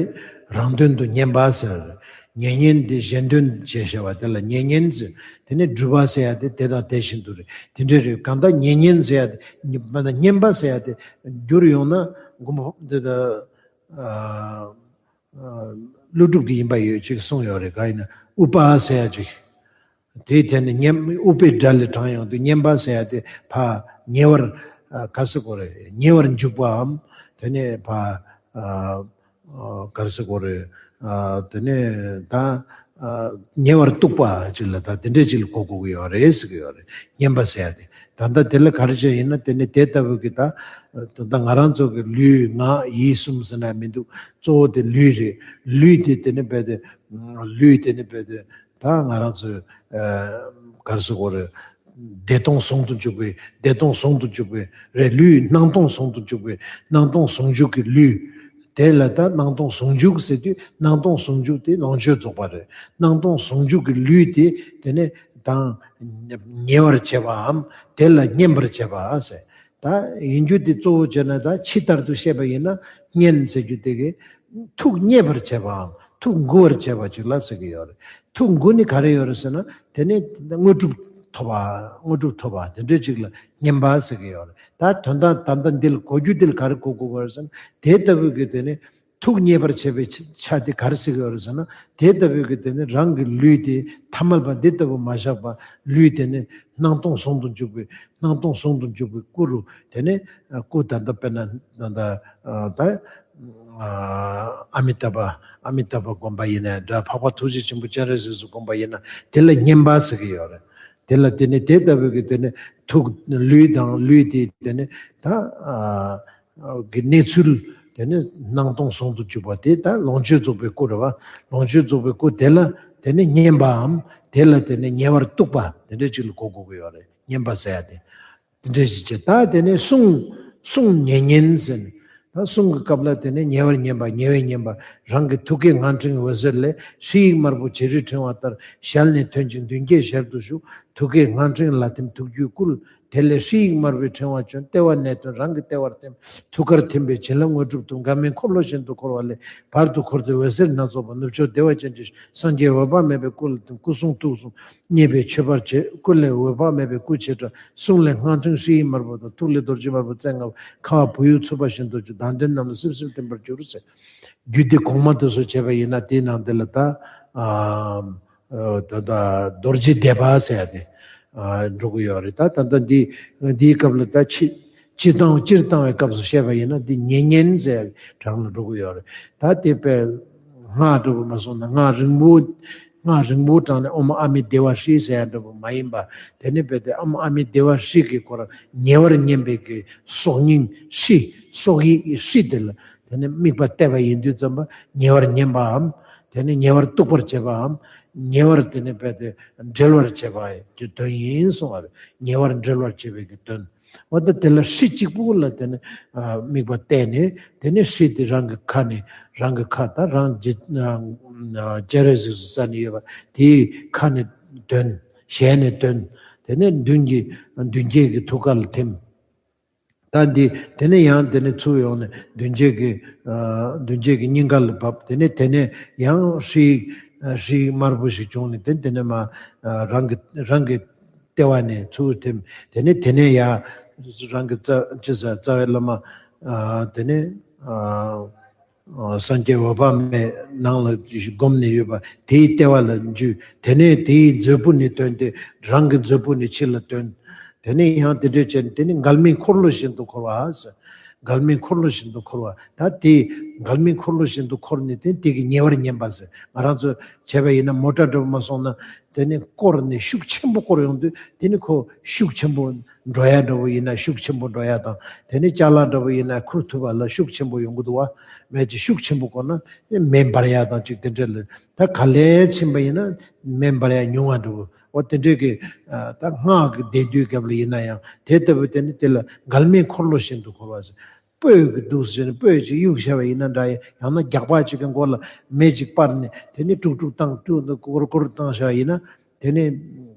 རང་དོན་དུ་བསྙེན་པ་ཟེར། ཉེ་བསྙེན་དེ་གཞན་དོན་བྱེད་བྱ་བ་དེ་ལ་ཉེ་བསྙེན་ཟེར། དེ་ནས་སྒྲུབ་པ་ཟེར་ཡ་དེ་དེ་དང་དེ་བཞིན་དུ་རེད། དེ་འདྲ་རེད། གང་ལྟར་ཉེ་བསྙེན་ཟེར་ཡ་དེ་མ་ན་བསྙེན་པ་ཟེར་ཡ་དེ་བསྒྱུར་ཡོང་ན་མགོན་པོ་འདི་ད་ཨ་ཨ་ཀླུ་སྒྲུབ་ཀྱི་ཡིན་པ་ཡོད་ཅིག་གསུངས་ཡོད་རེད། ག་ཡིན་ན་ཨུ་པ་ཟེར་ཡ་ཅིག་དེའི་དེ་ནི་ཉེ་ཨུ་པའི་སྒྲ་ལས་དྲངས་ཡོང་དུས་བསྙེན་པ་ཟེར་ཡ་དེ་ཕ་ཉེ་བར་ཨ་ག་རེ་ཟེར་དགོས་རེད། ཉེ་བར་འཇུག་པའམ་དེ་ནས་ཕ་ཨ་ཨ་ག་རེ་ཟེར་དགོས་རེད། ཨ་དེ་ནས་ད་ཨ་ཉེ་བར་གཏུགས་པ་ཅིག་ལ་ད་དེ་འདྲས་ཅིག་ལ་གོ་དགོས་ཀྱི་ཡོད་རེད་ཟེར་གྱི་ཡོད་རེད། བསྙེན་པ་ཟེར་ཡ་དེ། ད་ལྟ་དེ་ལ་ག་རེ་བྱས་ཡིན་ན་དེ་ནི་དེ་ལྟ་བུ་གི་ད་ད་ལྟ་ང་རང་ཚོ་གི་ལུས་ངག་ཡིད་གསུམ་ཟེར་ན་མི་འདུག་གཙོ་བོ་དེ་ལུས་རེད། ལུས་དེ་དེ་ནི་རྦད་དེ་ལུས་དེ་ནི་རྦད་དེ་ད་ང་རང་ཚོས་ཨ་ག་རེ་ཟེར་དགོས་རེད། བདེ་སྟོང་ཟུང་དུ་འཇུག་པའི་བདེ་སྟོང་ཟུང་དུ་འཇུག་པའི་རེད། ལུས་སྣང་སྟོང་ཟུང་དུ་འཇུག་པའི་སྣང་སྟོང་ཟུང་འཇུག་གི་ལུས། དེ་ལ་ད་སྣང་སྟོང་ཟུང་འཇུག་ཟེར་དུས་སྣང་སྟོང་ཟུང་འཇུག་དེ་ལོངས་སྤྱོད་རྫོགས་པ་རེད། སྣང་སྟོང་ཟུང་འཇུག་གི་ལུས་དེ་དེ་ནས་དང་ཉེ་བར་བྱེད་པའམ་དེ་ལ་བསྙེན་པར་བྱེད་པ་ཟེར། ད་ཡིན་རྒྱུ་དེ་གཙོ་བོ་བྱས་ན་ད་ཕྱི་ལྟར་དུ་བཤད་པ་ཡིན་ན་བསྙེན་ཟེར་རྒྱུ་དེ་གི་ཐུགས་མཉེས་པར་བྱེད་པའམ་ཐུགས་མགུ་བར་བྱེད་པ་ཅིག་ལ་ཟེར་གྱི་ཡོད་རེད། ཐུགས་མགུ་ནི་ག་རེ་ཡོད་རེད་ཟེར་ན་དེ་ནི་དངོས་གྲུབ་ཐོབ་པ་དངོས་གྲུབ་ཐོབ་པ་དེ་འདྲ་ཅིག་ལ་བསྙེན་པ་ཟེར་གྱི་ཡོད་རེད། ད་དོན་དག་ད་ལྟ་འདི་ལ་གོ་རྒྱུ་འདི་ལ་ག་རེ་གོ་དགོས་པ་རེད་ཟེར་ན་དེ་ལྟ་བུའི་གི་དེ་ནི་ཐུགས་མཉེས་པར་བྱེད་པའི་ཆ་དེ་ག་རེ་ཟེར་གྱི་ཡོད་རེད་ཟེར་ན་དེ་ལྟ་བུའི་གི་དེ་ནི་རང་གི་ལུས་དེ་ཐ་མལ་པ་འདི་ལྟ་བུ་མ་བཞག་པ་ལུས་དེ་ནི་སྣང་སྟོང་ཟུང་དུ་འཇུག་པའི་སྣང་སྟོང་ཟུང་དུ་འཇུག་པའི་སྐུ་རུ་དེ་ནི་སྐུ་ད་ལྟ་དཔེར་ན་ད་ལྟ་ད་ཨ་མི་ཏཱ་བ་ཨ་མི་ཏཱ་བ་བསྒོམ་པ་ཡིན་ན་འདྲ། འཕགས་པ་ཐུགས་རྗེ་ཆེན་པོ་སྤྱན་རས་གཟིགས་སུ་བསྒོམ་པ་ཡིན་ན་དེ་ལ་བསྙེན་པ་ཟེར་གྱི་ཡོད་རེད། དེ་ལ་དེ་ནི་དེ་ལྟ་བུའི་གི་དེ་ནི་ཐུགས་ལུས་དང་ལུས་དེ་དེ་ནི་ད་ཨ་གི་གནས་ཚུལ་དེ་ནི་སྣང་སྟོང་ཟུང་དུ་འཇུག་པ་དེ་ད་ལོངས་སྤྱོད་རྫོགས་པའི་སྐུ་རེད་བ། ལོངས་སྤྱོད་རྫོགས་པའི་སྐུ་དེ་ལ་དེ་ནི་བསྙེན་པའམ་དེ་ལ་དེ་ནི་ཉེ་བར་གཏུགས་པ་དེ་འདྲ་ཅིག་ལ་གོ་དགོས་ཀྱི་ཡོད་རེད། བསྙེན་པ་ཟེར་ཡ་དེ། དེ་འདྲ་ཞིག་བྱས། ད་དེ་ནས་གསུང་གསུང་ཉེ་བསྙེན་ཟེར་ནས། ད་གསུང་གི་སྐབས་ལ་དེ་ནས་ཉེ་བར་བསྙེན་པ། ཉེ་བའི་བསྙེན་པ། རང་གི་ཐུགས་ཀའི་སྔགས་ཕྲེང་འོད་ཟེར་ལས་ཧྲཱིཿ་དམར་པོ་བྱི་རུའི་ཕྲེང་བ་ལྟར་ཞལ་ནས་ཐོན་ཅིང་མདུན་བསྐྱེད་ཞལ་དུ་ཞུགས། ཐུགས་ཀའི་སྔགས་ཕྲེང་ལ་ཐིམ་ཐུགས་རྒྱུད་བསྐུལ། དེ་ལས་ཧྲཱིཿ་དམར་པོའི་ཕྲེང་བ་བྱོན། ལྟེ་བ་ནས་ཐོན་རང་གི་ལྟེ་བར་ཐིམ། ཐུགས་ཀར་ཐིམ་པས་བྱིན་རླབས་དངོས་གྲུབ་ཐོབ། འགལ་མེའི་འཁོར་ལོ་བཞིན་དུ་འཁོར་བ་ལས་བར་དུ་འཁོར་ཏེ་འོད་ཟེར་སྣ་ཚོགས་པ། ནུབ་ཕྱོགས་བདེ་བ་ཅན་གྱི་སངས་རྒྱས་འོད་དཔག་མེད་པའི་སྐུ་ལ་ཐིམ། སྐུ་གསུང་ཐུགས་གསུམ་མཉེས་པས་མཆོད་པར་བྱེད། སྐུ་ལས་འོད་དཔག་མེད་པའི་སྐུ་ཆེ་དྲགས། གསུང་ལས་སྔགས་ཕྲེང་ཧྲཱིཿ་དམར་པོ་དང་། ཐུགས་ལས་རྡོ་རྗེ་དམར་པོ་རྩེ་ལྔ་པ། ཁ་བ་བུ་ཡུག་འཚུབ་པ་བཞིན་དུ་གྱུར། བདག་མདུན་རྣམས་ལ་སིབ་སིབ་ཐིམ་པར་གྱུར་ཟེར། རྒྱུད་སྡེ་གོང་མ་དེ་ཚོ་བྱས་པ་ཡིན་ན་དེའི་ནང་དེ་ལ་ད་ཨ་ཨ་ད་ད་རྡོ་རྗེ་བཟླས་པ་ཟེར་ཡ་དེ་ཨ་འགྲོ་གི་ཡོད་རེད། ད་ད་ལྟ་འདི་འདིའི་སྐབས་ལ་ད་ཕྱི་སྤྱིར་བཏང་སྤྱིར་བཏང་བའི་སྐབས་སུ་བཤད་པ་ཡིན་ན་འདི་ཉེ་བསྙེན་ཟེར་གྲངས་ལ་འགྲོ་གི་ཡོད་རེད། ད་དེ་དཔེ་སྔགས་འགྲོ་བ་མ་སོང་ན་སྔགས་རིང་པོ་སྔགས་རིང་པོ་གྲངས་ནས་ཨོཾ་ཨ་མི་དྷེ་ཝ་ཧྲཱིཿ་ཟེར་ཡ་འགྲོ་བ་མ་ཡིན་པ། དེ་ནི་རྦད་དེ་ཨོཾ་ཨ་མི་དྷེ་ཝ་ཧྲཱིཿ་གི་སྐོར་ཉེ་བར་བསྙེན་པའི་གི་སྲོག་སྙིང་ཧྲཱིཿ་སྲོག་ཡིག་ཧྲཱིཿ་དེ་ལ་དེ་ནི་དམིགས་པ་གཏད་པ་ཡིན་དུས་ཙམ་པ་ཉེ་བར་བསྙེན་པའམ་དེ་ནི་ཉེ་བར་གཏུགས་པར་བྱེད་པའམ་ཉེ་བར་དེ་ནི་རྦད་དེ་འབྲེལ་བར་བྱེད་པ་དེ་དོན་ཡིན་གསུང་བ་རེད། ཉེ་བར་འབྲེལ་བར་བྱེད་པའི་གི་དོན། འོ་ད་དེ་ལ་ཧྲཱིཿ་གཅིག་པུ་ལ་དེ་ནི་ཨ་དམིགས་པ་གཏད་ནས་དེ་ནི་ཧྲཱིཿ་དེ་རང་གི་ཁ་ནས་རང་གི་ཁ་དང་རང་རྗེ་ཨ་སྤྱན་རས་གཟིགས་སུ་གསལ་ནས་ཡོད་པ་དེའི་ཁ་ནས་འདོན། ཞལ་ནས་འདོན། དེ་ནས་མདུན་གྱི་མདུན་བསྐྱེད་ཀྱི་ཐུགས་ཀ་ལ་ཐིམ། ད་འདི་དེ་ནས་ཡང་དེ་ནས་ཚུར་ཡོང་ནས་མདུན་བསྐྱེད་ཀྱི་ཨ་མདུན་བསྐྱེད་ཀྱི་སྙིང་ག་ལ་བབས། དེ་ནས་དེ་ནས་ཡང་ཧྲཱིཿ་ཨ་ཧྲཱིཿ་དམར་པོ་ཞིག་བྱུང་ནས་དེ་དེ་ནས་མ་ཨ་རང་གི་རང་གི་ལྟེ་བ་ནས་ཚུར་ཐིམ། དེ་ནས་དེ་ནས་ཡང་རང་གི་རྩ་ཅི་ཟེར་རྩ་བའི་བླ་མ་ཨ་དེ་ནས་ཨ་ཨ་སངས་རྒྱས་འོད་དཔག་མེད་ནང་ལ་བསྒོམས་ནས་ཡོད་པ་དེའི་ལྟེ་བ་ལ་འཇུས། དེ་ནས་དེའི་མཛོད་སྤུ་ནས་བཏོན་ཏེ་རང་གི་མཛོད་སྤུ་ནས་ཕྱི་ལ་བཏོན། དེ་ནས་ཡང་དེ་འདྲ་བྱས་ནས་དེ་ནས་འགལ་མེའི་འཁོར་ལོ་བཞིན་དུ་འཁོར་བ་ཟེར། འགལ་མེའི་འཁོར་ལོ་བཞིན་དུ་འཁོར་བ། ད་དེ་འགལ་མེའི་འཁོར་ལོ་བཞིན་དུ་འཁོར་ནས་དེ་དེ་གི་ཉེ་བར་ཉན་པ་ཟེར། ང་རང་ཚོ་བྱས་པ་ཡིན་ན་མོ་ཊ་འགྲོ་མ་སོང་ན་དེ་ནས་བསྐོར་ནས་ཤུགས་ཆེན་པོ་བསྐོར་ཡོང་དུས་དེ་ནས་ཁོ་ཤུགས་ཆེན་པོ་འགྲོ་ཡ་འདྲ་བོ་ཡིན་ན་ཤུགས་ཆེན་པོ་འགྲོ་ཡ་དང་དེ་ནས་ཅ་ལག་འདྲ་བོ་ཡིན་ན་ཁུར་ཐུབ་པ་ལ་ཤུགས་ཆེན་པོ་ཡོང་གི་འདུག་བ། མེ་ཅིག་ཤུགས་ཆེན་པོ་བསྐོར་ན་མེ་འབར་ཡ་དང་ཅིག་དེ་འདྲ་ལ་ད་ག་ལེར་ཕྱིན་པ་ཡིན་ན་མེ་འབར་ཡ་ཉུང་བ་འདྲ་བོ། འོ་དེ་འདྲའི་གི་ཨ་ད་སྔགས་ཀྱི་བཟླས་བསྡུས་སྐབས་ལ་ཡིན་ན་ཡང་དེ་ལྟ་བུ་དེ་ནི་དེ་ལ་འགལ་མེའི་འཁོར་ལོ་བཞིན་དུ་འཁོར་བ་ཟེར། སྤོས་ཀྱི་འདུག་ཟེར་ནས་སྤོས་ཅིག་གཡུག་བྱས་པ་ཡིན་ན་འདྲ། ཡང་ན་རྒྱག་པ་ཅིག་གི་མགོ་ལ་མེ་ཅིག་སྤར་ནས་དེ་ནི་དཀྲུག་དཀྲུག་བཏང་དཀྲུག་ནས་ཀོར་ཀོར་བཏང་བྱས་པ་ཡིན་ན་དེ་ནི་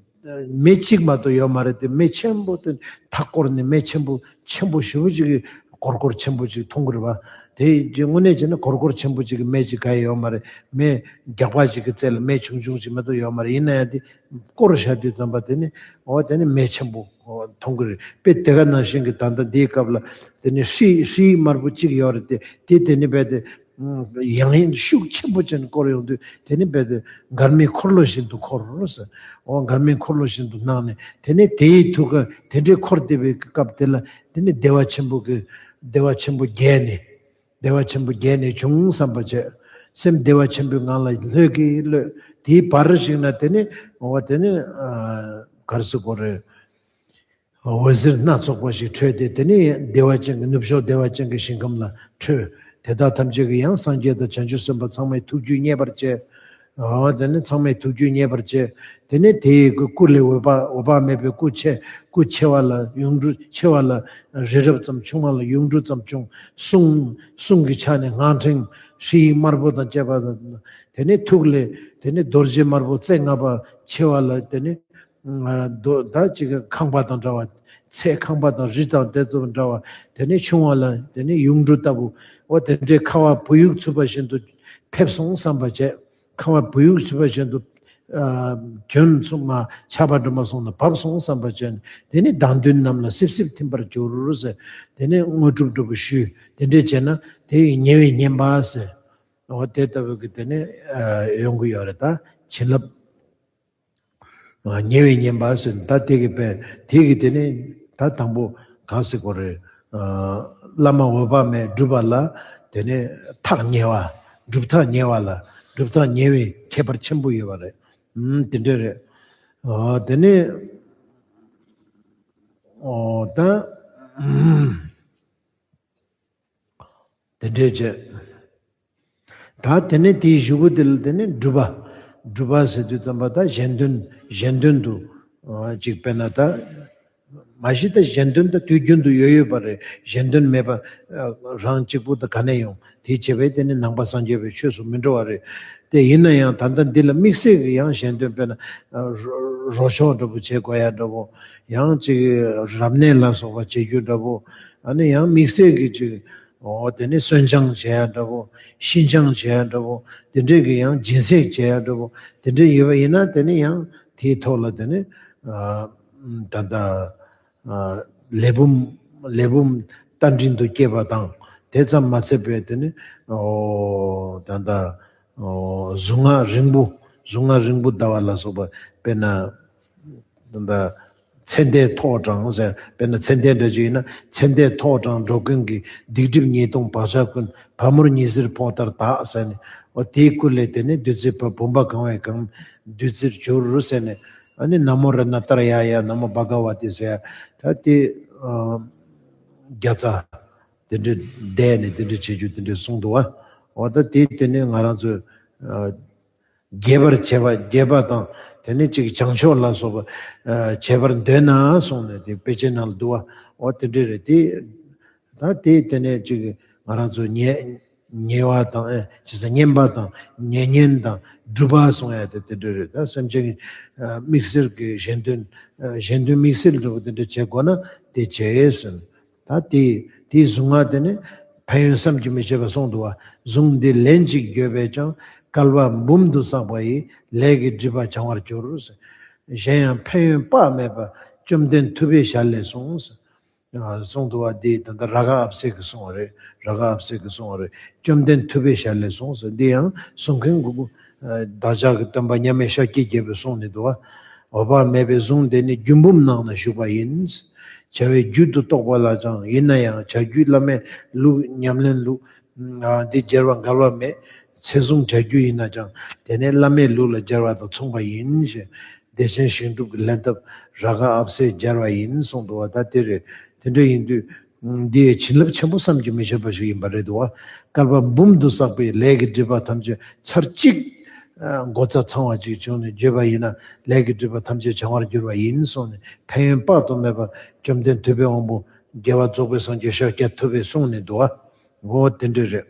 མེ་གཅིག་མ་གཏོགས་ཡོད་མ་རེད་དེ། མེ་ཆེན་པོ་དེ་མཐའ་བསྐོར་ནས་མེ་ཆེན་པོ་ཆེན་པོ་ཞེ་པོ་ཅིག་གི་ཀོར་ཀོར་ཆེན་པོ་ཅིག་མཐོང་གི་རེད་བ། དེ་དངོས་གནས་བྱས་ན་གོར་གོར་ཆེན་པོ་ཅིག་གི་མེ་ཅིག་ག་ཡོད་མ་རེད། མེ་རྒྱགས་པ་ཅིག་གི་རྩེ་ལ་མེ་ཆུང་ཆུང་ཅིག་མ་གཏོགས་ཡོད་མ་རེད། ཡིན་ན་ཡང་དེ་བསྐོར་བཞག་དུས་ཙམ་པ་དེ་ནི་འོ་དེ་ནི་མེ་ཆེན་པོ་མཐོང་གི་རེད། དཔེ་དེ་ག་ནང་བཞིན་གྱི་ད་ལྟ་འདིའི་སྐབས་ལ་དེ་ནི་ཧྲི་ཧྲི་དམར་པོ་གཅིག་ཡོད་རེད། དེ་དེ་དེ་ནི་རྦད་དེ་ཡང་ཡིན་ཤུགས་ཆེན་པོ་ཅན་བསྐོར་ཡོང་དུས་དེ་ནི་རྦད་དེ་མགར་མེ་འཁོར་ལོ་བཞིན་དུ་འཁོར་ཟེར། འོ་མགར་མེ་འཁོར་ལོ་བཞིན་དུ་སྣང་ནས་དེ་ནི་དེའི་ཐུགས་ཀ་དེ་འདྲའི་འཁོར་བསྡད་པའི་སྐབས་དེ་ལ་དེ་ནི་བདེ་བ་ཆེན་པོ་གི་བདེ་བ་ཆེན་པོ་རྒྱས་ནས། བདེ་བ་ཆེན་པོ་རྒྱས་ནས་བྱུང་བསམ་པ་བྱས། སེམས་བདེ་བ་ཆེན་པོའི་ངང་ལ་ལྷོད་ཀྱིས་གློད། དེའི་བར་ཞིག་ན་དེ་ནི་འོ་དེ་ནི་ག་རེ་ཟེར་དགོས་རེད། འོད་ཟེར་སྣ་ཚོགས་པ་ཞིག་འཕྲོས་ཏེ་དེ་ནི་བདེ་བ་ཅན་གྱི་ནུབ་ཕྱོགས་བདེ་བ་ཅན་གྱི་ཞིང་ཁམས་ལ་འཕྲོས། དེ་དག་ཐམས་ཅད་ཀྱིས་ཡང་སངས་རྒྱས་དང་བྱང་ཆུབ་སེམས་དཔའ་ཚང་མའི་ཐུགས་རྒྱུད་མཉེས་པར་བྱས། འོ་དེ་ནི་ཚང་མའི་ཐུགས་རྒྱུད་མཉེས་པར་བྱས། དེ་ནི་དེའི་སྐུ་ལས་འོད་དཔག་འོད་དཔག་མེད་པའི་སྐུ་ཆེ། སྐུ་ཆེ་བ་ལ་ཡུངས་འབྲུ་ཆེ་བ་ལ་རི་རབ་ཙམ། ཆུང་བ་ལ་ཡུངས་འབྲུ་ཙམ་བྱུང་། གསུང་གསུང་གི་ཆ་ནས་སྔགས་ཕྲེང་ཧྲཱིཿདམར་པོ་དང་བཅས་པ་དང་། དེ་ནི་ཐུགས་ལས་དེ་ནི་རྡོ་རྗེ་དམར་པོ་རྩེ་ལྔ་པ་ཆེ་བ་ལ་དེ་ནི་རྡོ་ད་ཅིག་ཁང་པ་དང་འདྲ་བ། ཚད་ཁང་པ་དང་རི་དང་དེ་ཚོ་འདྲ་བ། དེ་ནི་ཆུང་བ་ལ་དེ་ནི་ཡུངས་འབྲུ་ལྟ་བུ། འོ་དེ་འདྲའི་ཁ་བ་བུ་ཡུག་ཚུད་པ་བཞིན་དུ་ཕེབས་སོང་བསམ་པ་བྱས། ཁ་བ་བུ་ཡུག་ཚུད་པ་བཞིན་དུ་ཨ་བྱོན་སོང་མ། ཆར་པ་སྒྲོན་མ་སོང་ན་བབས་སོང་བསམ་པ་བྱས་ནས་དེ་ནི་བདག་མདུན་རྣམས་ལ་སིབ་སིབ་ཐིམ་པར་གྱུར་ཟེར། དེ་ནི་དངོས་གྲུབ་འགྲུབ་པའི་ཤུལ་དེ་འདྲས་བྱས་ན་དེ་ཉེ་བའི་བསྙེན་པ་ཟེར། འོ་དེ་ལྟ་བུ་གི་དེ་ནི་ཨ་ཡོང་གི་ཡོད་རེད། ད་བྱིན་རླབས། ཉེ་བའི་བསྙེན་པ་ཟེར། ད་དེ་གི་དཔེ་དེ་གི་དེ་ནི་ད་དང་པོ་གང་ཟེར་དགོས་རེད། བླ་མ་འོད་དཔག་མེད་སྒྲུབ་པ་ལ་དེ་ནི་ཐག་ཉེ་བ། སྒྲུབ་ཐག་ཉེ་བ་ལ་སྒྲུབ་ཐག་ཉེ་བའི་ཁྱད་པར་ཆེན་པོ་ཡོད་པ་རེད། ཨུམ་དེ་འདྲ་རེད། དེ་ནི་ད། དེ་འདྲས་བྱས། ད་དེ་ནས་དེའི་གཞུག་གུ་དེ་ལ་དེ་ནས་སྒྲུབ་པ། སྒྲུབ་པ་ཟེར་དུས་ཙམ་པ་ད་གཞན་དོན་གཞན་དོན་དུ་ཨ་ཅིག་དཔེར་ན་ད་མ་གཞི་ད་གཞན་དོན་ད་དུས་རྒྱུན་དུ་ཡོད་ཡོད་པ་རེད། གཞན་དོན་མེད་པ་ཨ་རང་གཅིག་པུ་ད་ག་ནས་ཡོང་། དེ་བྱས་པས་དེ་ནི་ནང་པ་སངས་རྒྱས་པའི་ཆོས་སུ་མི་འགྲོ་བ་རེད། དེ་ཡིན་ན་ཡང་ད་ལྟ་འདི་ལ་དམིགས་བསལ་གྱི་ཡང་གཞན་དོན་དཔེར་ན་ཨ་རོ་རོ་ཆོག་འདྲ་པོ་བྱེད་དགོས་ཡ་འདྲ་པོ། ཡང་ཅིག་རབ་གནས་ལ་སོགས་པ་བྱེད་རྒྱུ་འདྲ་པོ། ཨ་ནི་ཡང་དམིགས་བསལ་གྱི་ཅིག་འོ་དེ་ནི་གསོན་སྦྱང་བྱེད་ཡ་འདྲ་པོ། ཤིན་སྦྱང་བྱེད་ཡ་འདྲ་པོ། དེ་འདྲའི་གི་ཡང་སྦྱིན་སྲེག་བྱེད་ཡ་འདྲ་པོ། དེ་འདྲའི་ཡོད་པ་ཡིན་ན་དེ་ནི་ཡང་དེའི་ཐོག་ལ་དེ་ནི་ཨ་ད་ལྟ་ཨ་ལས་བུམ་ལས་བུམ་རྟ་མགྲིན་དུ་སྐྱེས་པ་དང་དེ་ཙམ་མ་ཚད་པའི་དེ་ནི་འོ་ད་ལྟ་འོ་གཟུངས་སྔགས་རིང་པོ། གཟུངས་སྔགས་རིང་པོ་བཟླ་བ་ལ་སོགས་པ། དཔེར་ན། ད་ཚེ་འདས་ཐོག་དྲངས་ཟེར། དཔེར་ན་ཚེ་འདས་འདྲ་ཅིག་ཡིན་ན། ཚེ་འདས་ཐོག་དྲངས་འགྲོ་ཀུན་གྱི། སྡིག་སྒྲིབ་ཉེས་ལྟུང་བག་ཆགས་ཀུན། ཕ་མར་ཉི་ཟེར་ཕོག་ལྟར་དག་ཟེར་ནས། འོ་དེའི་སྐུ་ལས་དེ་ནས་བདུད་རྩི་བབས། བུམ་པ་གང་བས་གང་བདུད་རྩིར་གྱུར་ཟེར་ནས། ཨ་ནི་ན་མོ་རཏྣ་ཏྲ་ཡ་ཡ། ན་མོ་བྷ་ག་བ་ཏི་ཟེར་ཡ། ད་དེ་ཨ་བརྒྱ་རྩ་དེ་འདྲ་བཟླས་ནས་དེ་འདྲ་བྱེད་རྒྱུ་དེ་འདྲ་གསུངས་འདུག་བ། འོ་ད་དེ་དེ་ནས་ང་རང་ཚོས་ཨ། རྒྱས་པར་བྱེད་པ་རྒྱས་པ་དང་དེ་ནས་ཅིག་བྱང་ཕྱོགས་ལ་སོགས་པ་ཨ་བྱེད་པར་འདོད་ན་གསུངས་ནས་དེ་དཔེ་ཆའི་ནང་ལ་འདུག་བ། འོ་དེ་འདྲ་རེད་དེ། ད་དེ་དེ་ནས་ཅིག་ང་རང་ཚོ་ཉེ་ཉེ་བ་དང་ཨེ་ཅི་ཟེར་བསྙེན་པ་དང་མྱ་ངན་དང་སྒྲུབ་པ་གསུང་ཡ་དེ་དེ་འདྲ་རེད། ད་སེམས་ཅན་གྱི་ཨ་དམིགས་བསལ་གྱི་གཞན་དོན་ཨ་གཞན་དོན་དམིགས་བསལ་འདྲ་པོ་དེ་འདྲ་བྱེད་དགོས་ན་དེ་བྱེད་ཟེར། ད་དེ་དེའི་གཟུངས་སྔགས་དེ་ནི་ཕན་ཡོན་བསམ་གྱིས་མི་ཁྱབ་པ་གསུངས་འདུག་བ། གཟུངས་འདི་ལན་གཅིག་བརྗོད་པས་ཀྱང་། བསྐལ་པ་འབུམ་དུ་བསགས་པ་ཡི། ལས་ཀྱི་སྒྲིབ་པ་བྱང་བར་འགྱུར། གཞན་ཡང་ཕན་ཡོན་དཔག་མེད་པ། བཅོམ་ལྡན་ཐུབ་པའི་ཞལ་ལས་གསུངས། གསུངས་འདུག་བ། འདི་ད་ལྟ་རཱ་ག་ཨབ་སེ་གིས་གསུངས་པ་རེད། རཱ་ག་ཨབ་སེ་གིས་གསུངས་པ་རེད། བཅོམ་ལྡན་ཐུབ་པའི་ཞལ་ལས་གསུངས་ཟེར། འདི་ཡང་གསུང་མཁན་གུ་གུ་བདག་ཅག་གི་སྟོན་པ་མཉམ་མེད་ཤཱཀྱའི་རྒྱལ་པོས་གསུངས་ནས་འདུག་བ། འོད་དཔག་མེད་པའི་གཟུངས་འདི་ནི་རྒྱུད་འབུམ་ནང་ན་བཞུགས་པ་ཡིན། བྱ་བའི་རྒྱུད་དུ་གཏོགས་པ་ལ་ཀྱང་ཡིན་ན་ཡང་བྱ་རྒྱུད་བླ་མའི་ལུགས་ཉམས་ལེན་ལུགས་འདི་སྦྱར་བ་འགལ་བ་མེད། ཚེ་གཟུངས་བྱ་རྒྱུད་ཡིན་ན་ཀྱང་དེ་ནས་བླ་མའི་ལུགས་ལ་སྦྱར་བ་དང་མཚུངས་པ་ཡིན་ཞེས་བདེ་ཆེན་ཞིང་སྒྲུབ་ཀྱི་ལན་ཐབས་རཱ་ག་ཨབ་སེས་སྦྱར་བ་ཡིན་གསུངས་འདུག་བ། ད་དེ་རེད། དེ་འདྲ་ཡིན་དུས། འདི་བྱིན་རླབས་ཆེན་པོ་བསམ་གྱིས་མི་ཁྱབ་པ་ཞིག་ཡིན་པ་རེད་འདུག་བ། བསྐལ་པ་འབུམ་དུ་བསགས་པའི་ལས་ཀྱི་སྒྲིབ་པ་ཐམས་ཅད་ཚར་གཅིག་ཨ་མགོ་རྩ་ཚང་བ་ཅིག་བྱུང་ནས་བརྗོད་པ་ཡིན་ན་ལས་ཀྱི་སྒྲིབ་པ་ཐམས་ཅད་བྱང་བར་འགྱུར་བ་ཡིན་གསུངས་ནས། ཕན་ཡོན་དཔག་ཏུ་མེད་པ་བཅོམ་ལྡན་ཐུབ་པའི་དབང་པོ་རྒྱལ་བ་རྫོགས་པའི་སངས་རྒྱས་ཤཱཀྱ་ཐུབ་པས་གསུངས་ནས་འདུག་བ། འོ་དེ་འདྲ་རེད།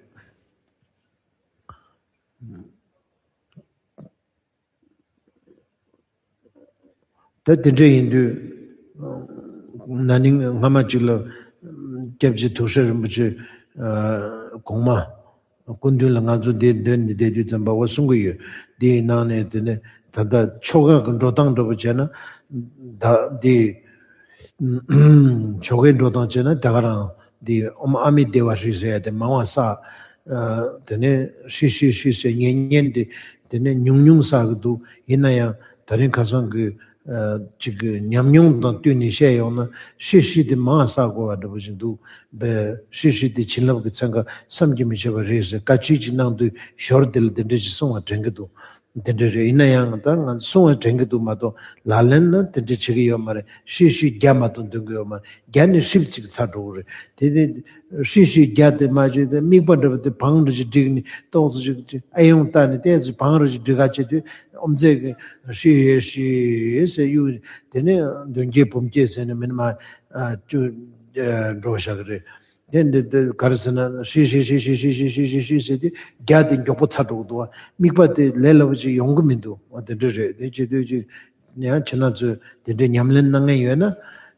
ད་དེ་འདྲ་ཡིན་དུས། ན་ནིང་སྔ་མ་ཅིག་ལ་སྐྱབས་རྗེ་ཐུགས་སྲས་རིན་པོ་ཆེ་ཨ་ གོང་མ་སྐུ་མདུན་ལ་ང་ཚོ་འདིར་འདོན་ནས་བསྡད་དུས་ཙམ་པ་འོ་གསུང་གི་ཡོད། འདིའི་ནང་ནས་དེ་ནས་ད་ལྟ་ཆོ་ག་གི་འགྲོ་སྟངས་འདྲ་པོ་བྱས་ན། ད་འདི་ཆོ་གའི་འགྲོ་སྟངས་བྱས་ན་ད་ག་རང་འདི་ཨོཾ་ཨ་མི་དྷེ་ཝ་ཧྲཱིཿ་ཟེར་ཡ་དེ་མང་བ་བསགས། དེ་ནས་ཧྲཱིཿ་ཧྲཱིཿ་ཧྲཱིཿ་ཟེར་ཉན་ཉན་དེ་དེ་ནས་ཉུང་ཉུང་བསགས་གི་འདུག་ཡིན་ན་ཡང་ད་རིང་ཁ་སང་གི་ཅིག་གི་ཉམས་མྱོང་དང་བསྟུན་ནས་བཤད་ཡོང་ན་ཧྲཱིཿ་ཧྲཱིཿ་དེ་མང་བསགས་དགོས་པ་འདྲ་པོ་ཞིག་འདུག་པས། ཧྲཱིཿ་ཧྲཱིཿ་དེ་བྱིན་རླབས་ཀྱི་ཚན་ཁ་བསམ་གྱིས་མི་ཁྱབ་པ་རེད་ཟེར་བཀའ་ཁྲིད་ཅིག་གནང་དུས་ཞོར་དེ་ལ་དེ་འདྲ་ཞིག་གསུང་བ་དྲན་གྱི་འདུག་དེ་འདྲ་རེད། ཡིན་ན་ཡང་ད་ང་གསུང་བ་དྲན་གྱི་འདུག་མ་གཏོགས་ལག་ལེན་ལ་དེ་འདྲ་བྱེད་ཀྱི་ཡོད་མ་རེད། ཧྲཱིཿ་ཧྲཱིཿ་བརྒྱ་མ་གཏོགས་འདོན་གྱི་ཡོད་མ་རེད། བརྒྱ་ནས་ཧྲིབ་ཅིག་ཚར་འགྲོ་གི་རེད། དེ་དེ་ཧྲཱིཿ་ཧྲཱིཿ་བརྒྱ་དེ་མ་བྱས་ཏེ་དམིགས་པ་འདྲ་པོ་དེ་བང་འདྲ་ཅིག་བསྒྲིགས་ནས་ཏོག་ཙམ་ཅིག་ཅིག་ཨེ་ཡོང་ལྟ་ནས་ཏོག་ཙམ་བང་ར་ཅིག་བསྒྲིགས་ག་བྱེད་དུས་ཨོཾ་ཚད་ཀྱི་ཧྲཱིཿ་ཧྲཱིཿ་ཟེར་གཡུག་དེ་ནས་མདུན་བསྐྱེད་བུམ་བསྐྱེད་ཟེར་ནས་མི་ནི་མ་ཅུ་འགྲོ་བཞག་གི་རེད། དེ་འདི་འདི་ག་རེ་ཟེར་ན་ཧྲཱིཿ་ཧྲཱིཿ་ཧྲཱིཿ་ཧྲཱིཿ་ཟེར་དུས་བརྒྱ་དེ་མགྱོགས་པོ་ཚར་འགྲོ་གི་འདུག་བ། དམིགས་པ་དེ་ལས་སླ་པོ་ཅིག་ཡོང་གི་མི་འདུག་བ། དེ་འདྲ་རེད། དེ་བྱེད་དུས་ཅིག་ཡང་ཁྱེད་རང་ཚོས་དེ་འདྲའི་ཉམས་ལེན་གནང་མཁན་ཡོད་ན་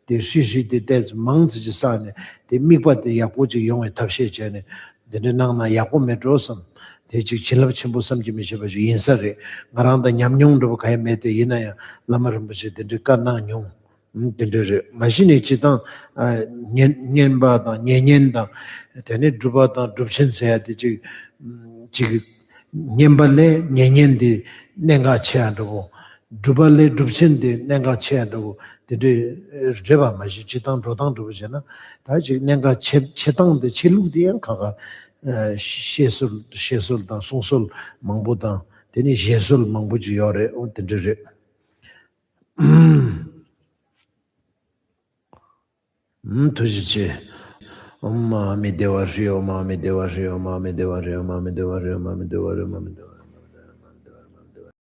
དེ་ཧྲཱིཿ་ཧྲཱིཿ་དེ་ཏོག་ཙམ་མང་ཙམ་ཅིག་བསགས་ནས་དེ་དམིགས་པ་དེ་ཡག་པོ་ཅིག་ཡོང་བའི་ཐབས་ཤེས་བྱས་ནས་དེ་འདྲ་གནང་ན་ཡག་པོ་མེད་འགྲོ་བསམ། དེ་ཅིག་བྱིན་རླབས་ཆེན་པོ་བསམ་གྱིས་མི་ཁྱབ་པ་ཞིག་ཡིན་ས་རེད། ང་རང་དང་ཉམས་མྱོང་འདྲ་པོ་གང་ཡང་མེད་དེ་ཡིན་ན་ཡང་བླ་མ་རིན་པོ་ཆེས་དེ་འདྲའི་བཀའ་གནང་མྱོང་། ཨུམ། དེ་འདྲ་རེད། མ་གཞི་ནས་སྤྱིར་བཏང་ཨ་ཉན་ཉན་པ་དང་ཉན་ཉན་དང་དེ་ནས་སྒྲུབ་པ་དང་སྒྲུབ་ཆེན་ཟེར་ཡ་དེ་ཅིག་ཅིག་ཉན་པ་ལས་ཉན་ཉན་དེ་གནད་འགག་ཆེ་ཡ་འདྲ་པོ། སྒྲུབ་པ་ལས་སྒྲུབ་ཆེན་དེ་གནད་འགག་ཆེ་ཡ་འདྲ་པོ་དེ་འདྲ་རེད་པ། མ་གཞི་སྤྱིར་བཏང་འགྲོ་སྟངས་འདྲ་པོ་བྱས་ན་ད་ཅིག་གནད་འགག་ཆེ་ཆེ་སྟངས་དེ་ཆེ་ལུགས་དེ་ཡང་ཁ་ཁ་ཨ་བཤད་སྲོལ་བཤད་སྲོལ་དང་གསུང་སྲོལ་མང་པོ་དང་དེ་ནས་བཞེད་སྲོལ་མང་པོ་ཅིག་ཡོད་རེད། འོ་དེ་འདྲ་རེད། ཨུམ། ཐུགས་རྗེ་ཆེ། ཨོཾ་ཨ་མི་དྷེ་ཝ་ཧྲཱིཿ། ཨོཾ་ཨ་མི་དྷེ་ཝ་ཧྲཱིཿ། ཨོཾ་ཨ་མི་དྷེ་ཝ་ཧྲཱིཿ། ཨོཾ་ཨ་མི་དྷེ་ཝ་ཧྲཱིཿ། ཨོཾ་ཨ་མི་དྷེ་ཝ་ཧྲཱིཿ། ཨོཾ་ཨ་མི་དྷེ་ཝ་ཧྲཱིཿ། ཨོཾ་ཨ་མི་དྷེ་ཝ་ཧྲཱིཿ།